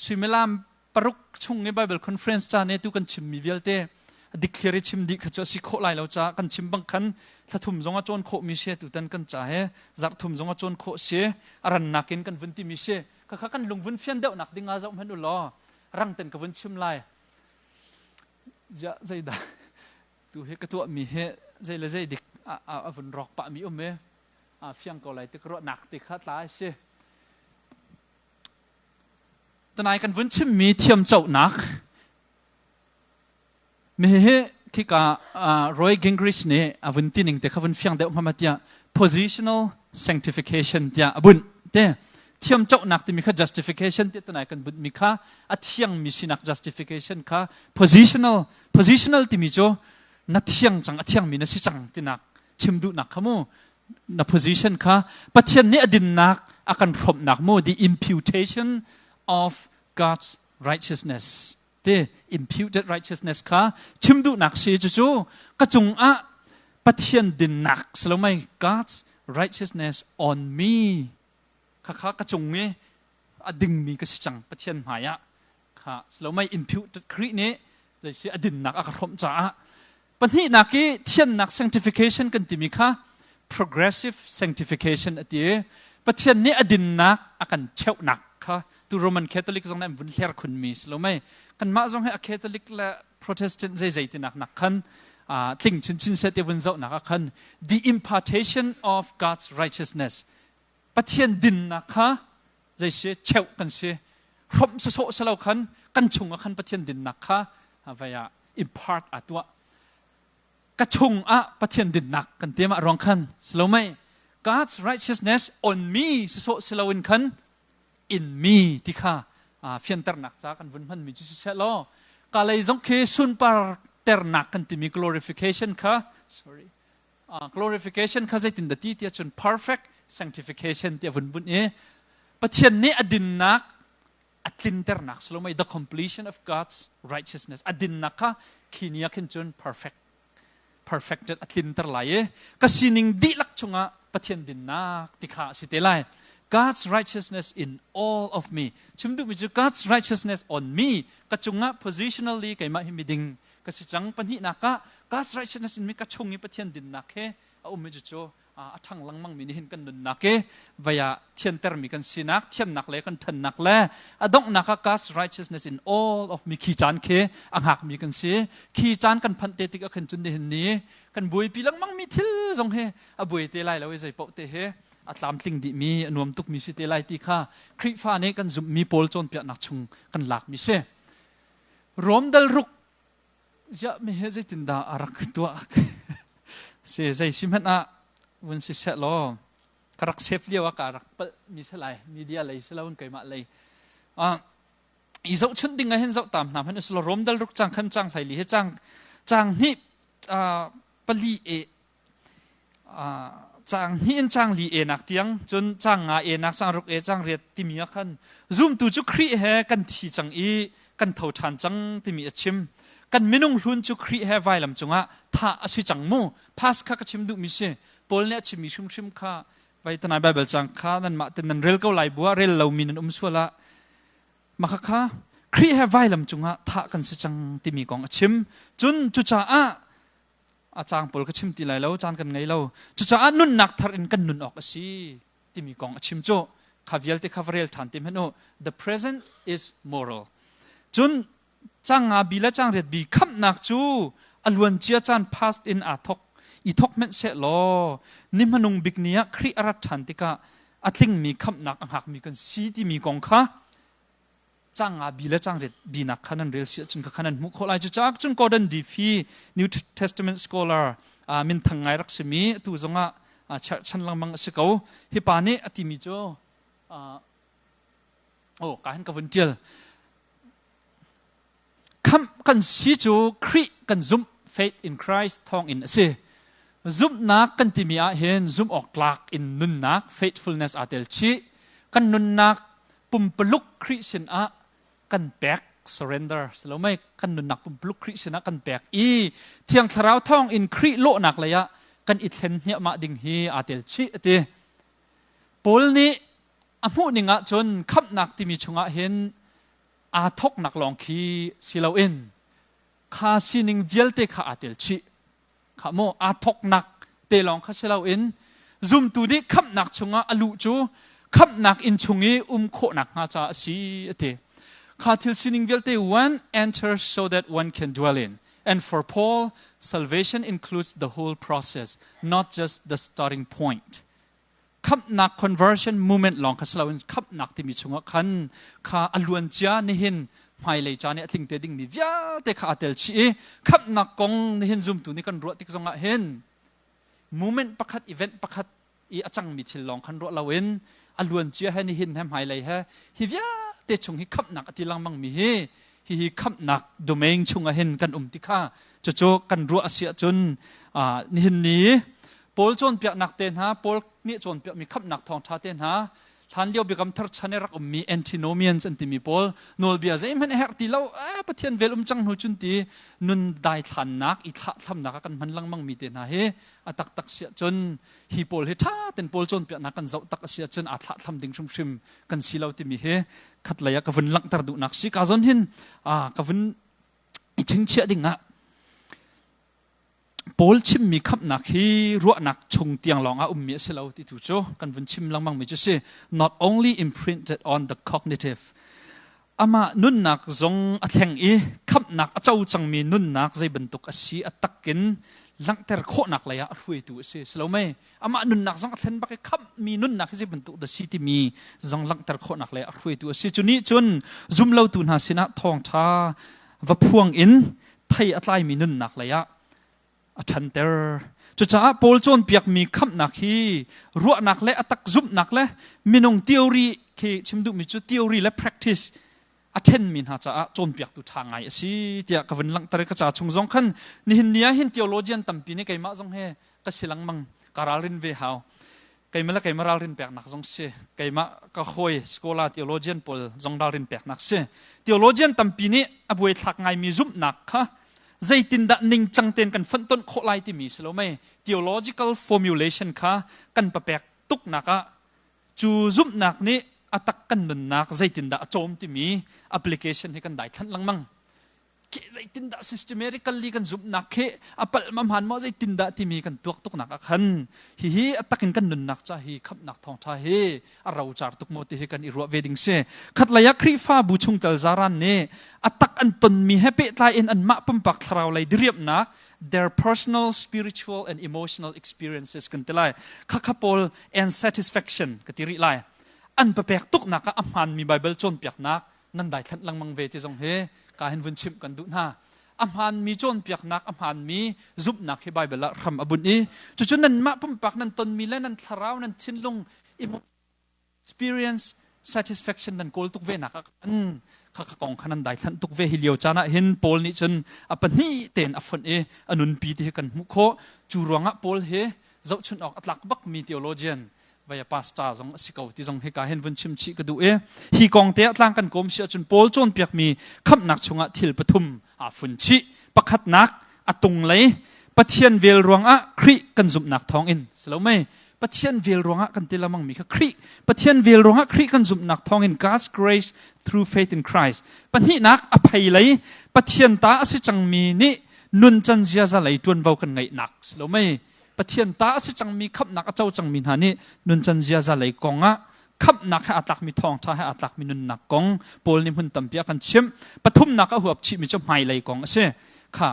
Suimilam 6 chung i Bible conference ca ne tu kan chimmi vialte dikthliar i chim dih kha cu a si khawh lai lo ca kan chim bang khan thla thum zong a cawn khawh mi si tutan kan ca he zarh thum zong a cawn khawh si a rannak in kan vun timi si khakha kan lung vun fian deuh nak ding ah zoh hmanh u law rang ten ka vun chim lai zeidah tu hi ka tuah mi hi zei le zei dik a vun rawk pah mi um e a fiang ko lai ti ka ruah nak ti kha tla si. Tanai kan vun chimmi thiamcohnak mihihi khika Roy Gingrich nih a vun tining te kha vun fiang deuh hmama tiah positional sanctification tiah a bunh te. Thiamcohnak timi kha justification ti tanai kan bunh mi kha a thiangmi sinak justification kha positional positional timi cu na thiang cang a thiangmi na si cang tinak chim duhnak kha mu na position kha Pathian nih a dinnak a kan hrawmhnak mu the imputation of God's righteousness te imputed righteousness kha chim duhnak si cucu ka cungah Pathian dinnak salomai God's righteousness on me khakha ka cung i a dingmi ka si cang Pathian hmai ah kha salomai imputed Khrih nih zeisi a dinnak a ka hrawmh caah. Pahnihnak i thiannak sanctification kan timi kha progressive sanctification a ti i Pathian nih a dinnak a kan cheuhnak kha tu Roman Catholic zong nih an vun hler khunmi si lo mei. Kanmah zong hi a Catholic le Protestant zeizei tinak nak khan tling chinchin seh ti vun zohnak ah khan the impartation of God's righteousness Pathian dinnak kha. Zei si cheuh kan si. Hrom sasawh salo khan kan chungah khan Pathian dinnak kha vai ah impart a tuah. Ka chungah Pathian dinnak kan te mah ruang khan silo mei God's righteousness on me sasawh siloin khan in me ti kha fianternak ca kan vun hmanmi cu siseh law ka lei zong khi sunpar ternak kan timi glorification kha, sorry, glorification kha zeitin dah ti tiah cun perfect sanctification tiah vun bunh i Pathian nih a dinnak a tlinternak salomai the completion of God's righteousness, a dinnak kha khi ni ah khin cun perfected a tlinter lai i ka sining dihlak chungah Pathian dinnak ti kha a si te lai. God's righteousness in all of me. Chim duhmi cu God's righteousness on me. Ka cungah positionally keimah hi miding ka si cang. Pahnihnak ah God's righteousness in me, ka chung i Pathian dinnak he a ummi cu a ṭhang lengmangmi nih hin kan nunnak i vei ah thiantermi kan sinak, thiannak le kan ṭhannak le a donghnak ah God's righteousness in all of me khi caan khi a hngakmi kan si. Khi caan kan phanh te tik ah khin cun nihin ni kan buaipi lengmangmi thil zong hi a buai te lai lo i zei paoh te hi a tlamtling dihmi, a nuam tukmi si te lai ti kha Khrihfa nih kan zumhmi pawl cawnpiaknak chung kan lakmi si. Rom dal ruk ziah mi he zeitindah a rak tuah si zei si hmanh ah vun si seh law ka rak save lio ah ka rak palh mi si lai, media lei si loin keimah lei i zohchunh ding ah hin zoh tam hna hmanh usilo Rom dal ruk cang khan cang hlaili hi cang cang hnih pali e cang hnih in cang li e nak tiang, cun cang nga e nak, cang ruk e, cang riat timi ah khan zumtu cu Khrih he kan thi cang i kan tho ṭhan cang timi a chim. Kan minung hlun cu Khrih he vailam cungah thah a si cang mu. Pas kha ka chim duhmi si. Paul nih a chimmi hrimhrim kha vai tanai Bible cang kha nanmah ten nan rel ko lai bua rel lomi nan um sual ah maka kha Khrih he vailam cungah thah kan si cang timi kong a chim. Cun cucaah a caang pawl ka chim ti lai lo, caan kan ngei lo. Cucaah nunnak thar in kan nun awk a si timi kong a chim cu kha vialte kha va rel ṭhan te hmanh u. The present is moral. Cun cang nga bi le cang riat bi khamhnak cu a luancia caan past in aa thok i thok hmenh seh law ni hmanung bik ni ah Khrih a rat ṭhan tikah a tlingmi khamhnak a hngakmi kan si timi kong kha cang nga bi le cang riat bi nak kha nan rel si ahcun kha nan hmuh khawh lai. Cucaah cun Gordon Diffie, New Testament scholar minthang ngai rak simi, atu zongah cherhchan lengmang a si ko, hi pa nih a timi cu oh ka hin ka vun tial. Khamh kan si cu Khrih kan zumh, faith in Christ thawng in a si. Zumhnak kan timi ah hin zumh awk tlak in nunnak, faithfulness aa tel chih. Kan nunnak pumpaluk Khrih sinah kan pek, surrender silo mei, kan nunnak pumpaluk Khrih sinah kan pek i Thiang Thlarau thawng in Khrih lawhnak lei ah kan i thlen hniahmah ding hi aa tel chih a ti. Paul nih a hmuh ning ah cun khamhnak timi chungah hin aa thawknak lawng khi si loin kha sining vialte kha aa tel chih kha maw. Aa thawknak te lawng kha si loin zumtu nih khamhnak chungah a luh cu khamhnak inn chung i um khawhnak hnga caah a si a ti. Kha thil sining vialte, one enters so that one can dwell in. And for Paul, salvation includes the whole process, not just the starting point. Khamhnak conversion movement lawng kha si loin khamhnak timi chungah khan kha a luancia, nihin, hmailei caan i a tling te dingmi vialte kha aa tel chih i khamhnak kong nihin zumtu nih kan ruah tik zongah hin movement pakhat, event pakhat i a cangmi thil lawng khan ruah loin a luancia he, nihin he, hmailei he, hi vialte chung hi khamhnak a ti lengmang mi hi hihi khamhnak domain chungah hin kan um ti kha cucu kan ruah a si ahcun nihin ni Paul cawnpiaknak te hna, Paul nih cawnpiakmi khamhnak thawngṭha te hna, hlan lio Biakam Thar chan i rak ummi antinomians an timi pawl, nawlbia zeihmanh a herh ti lo, Pathian vel um cang hnu cun ti nun daithlannak i thlahthlamnak ah kan hman lengmang mi te hna hi a taktak si ahcun hi pawl hi ṭha ten Paul cawnpiaknak kan zoh tak a si ahcun aa thlahthlam ding hrimhrim kan si lo timi hi khatlei ah ka vun langhter duhnak si. Ka zon hin ka vun i chingchiah ding ah Paul chimmi khamhnak hi ruahnak chung tiang lawng ah ummi a si lo ti tu cu kan vun chim lengmang mi cu si. Not only imprinted on the cognitive. Amah nunnak zong a thleng i khamhnak a co cangmi nunnak zei bantuk a si a takin. Langhter khawhnak lei ah a hruaitu a si. Si lo mei? Amah nunnak zong a thlen bak i khamhmi nunnak hi zei bantuk dah si timi zong langhter khawhnak lei ah a hruaitu a si. Cu nih cun zumlotu hna sinah thawngṭha va phuang in thei a tlaimi nunnak lei ah a ṭhanter. Cucaah Paul cawnpiakmi khamhnak hi ruahnak le a tak zumhnak le minung theory khi chim duhmi cu theory le practice a ṭhenmi hna caah cawnpiaktu ṭha ngai a si tiah ka vun langhter i ka ca chung zong khan nihin ni ah hin theologian tampi nih keimah zong he ka si lengmang ka ralrin ve hau. Keimah le keimah ralrin peknak zong si. Keimah ka hawi scholar theologian pawl zong ralrin peknak si. Theologian tampi nih a buaithlak ngaimi zumhnak kha zeitindah ningcang tein kan fonhtonh khawh lai timi si lo mei theological formulation kha kan papek tuknak ah cu zumhnak nih a tak kan nunnak zeitindah a cawm timi application hi kan daithlanh lengmang. Khi zeitindah systematically kan zumhnak khi a palh ma hmaan maw zeitindah timi kan tuak tuknak ah khan hihi a takin kan nunnak ca hi khamhnak thawngṭha hi a rocar tuk maw ti hi kan i ruah ve ding si. Khatlei ah Khrihfabu chungtel zaran nih a tak an tonmi he pehtlai in anmah pumpak thlarau lei diriamhnak, their personal spiritual and emotional experiences kan ti lai, khakha pawl and satisfaction ka ti rih lai, an papek tuknak ah a hmaanmi Bible cawnpiaknak nan daithlanh lengmang ve ti zong hi ka hin vun chimh kan duh hna. A hmaanmi cawnpiaknak, a hmaanmi zumhnak hi Bible ah hram a bunh i cucu nanmah pumpak nan tonmi le nan thlarau, nan thinlung experience satisfaction nan kawl tuk ve nak ah khan kha kha kong kha nan daithlanh tuk ve. Hi lio caan ah hin Paul nih cun a pahnih tein a fonh i a nunpi ti hi kan hmuh khawh. Cu ruangah Paul hi zohchunh awk a tlak bakmi theologian vaya pastor zong a si ko ti zong hika hin vun chim chih ka duh i hi kong te ah tlang kan kawm si ahcun Paul cawnpiakmi khamhnak chungah thil pathum aa fun chih. Pakhatnak, a tunglei Pathian vel ruangah Khrih kan zumhnak thawngin si lo mei? Pathian vel ruangah kan ti lamang mi kha Khrih, Pathian vel ruangah Khrih kan zumhnak thawngin, God's grace through faith in Christ. Pahnihnak, a phei lei Pathian ta a si cangmi nih nuncan ziaza lei ṭuanvo kan ngeihnak si lo mei? Pathian ta a si cangmi, khamhnak a co cangmi hna nih nuncan ziaza lei kong ah khamhnak he aa tlakmi, thawngṭha he aa tlakmi nunnak kong Paul nih hmun tampi a kan chimh. Pathumnak a huap chihmi cu hmailei kong a si. Kha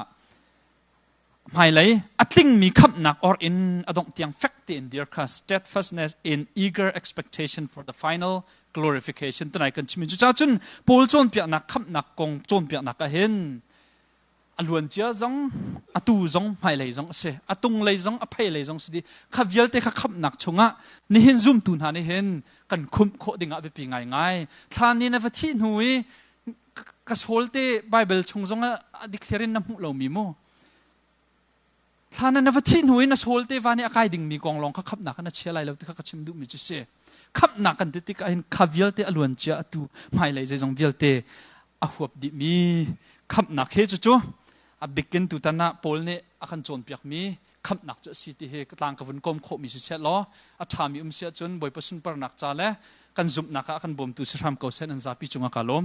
hmailei a tlingmi khamhnak or in a dongh tiang fek tein dir kha, steadfastness in eager expectation for the final glorification tunai kan chimmi. Cucaah cun Paul cawnpiaknak, khamhnak kong cawnpiaknak ah hin a luancia zong, atu zong, hmailei zong a si, a tunglei zong, a pheilei zong si dih. Kha vialte kha khamhnak chungah nihin zumtu hna nih hin kan khumh khawh dingah biapi ngaingai. Thla ni na va thih hnu i ka soul te Bible chung zong ah a dikthliar in na hmuh lomi mu, thla na na va thih hnu i na soul te van i a kai dingmi kong lawng kha khamhnak na chia lai lo ti kha ka chim duhmi cu si. Khamhnak kan ti tikah hin kha vialte, a luancia, atu, hmailei, zeizong vialte a huap dihmi khamhnak he, cucu a bikin tutan ah Paul nih a kan cawnpiakmi khamhnak cu a si ti hi ka tlang ka vun kawm khawhmi si seh law a ṭhami um si ahcun Bawipa sunparnak ca le kan zumhnak ah a kan bawmtu si hram ko seh. Nan zapi cungah ka lawm.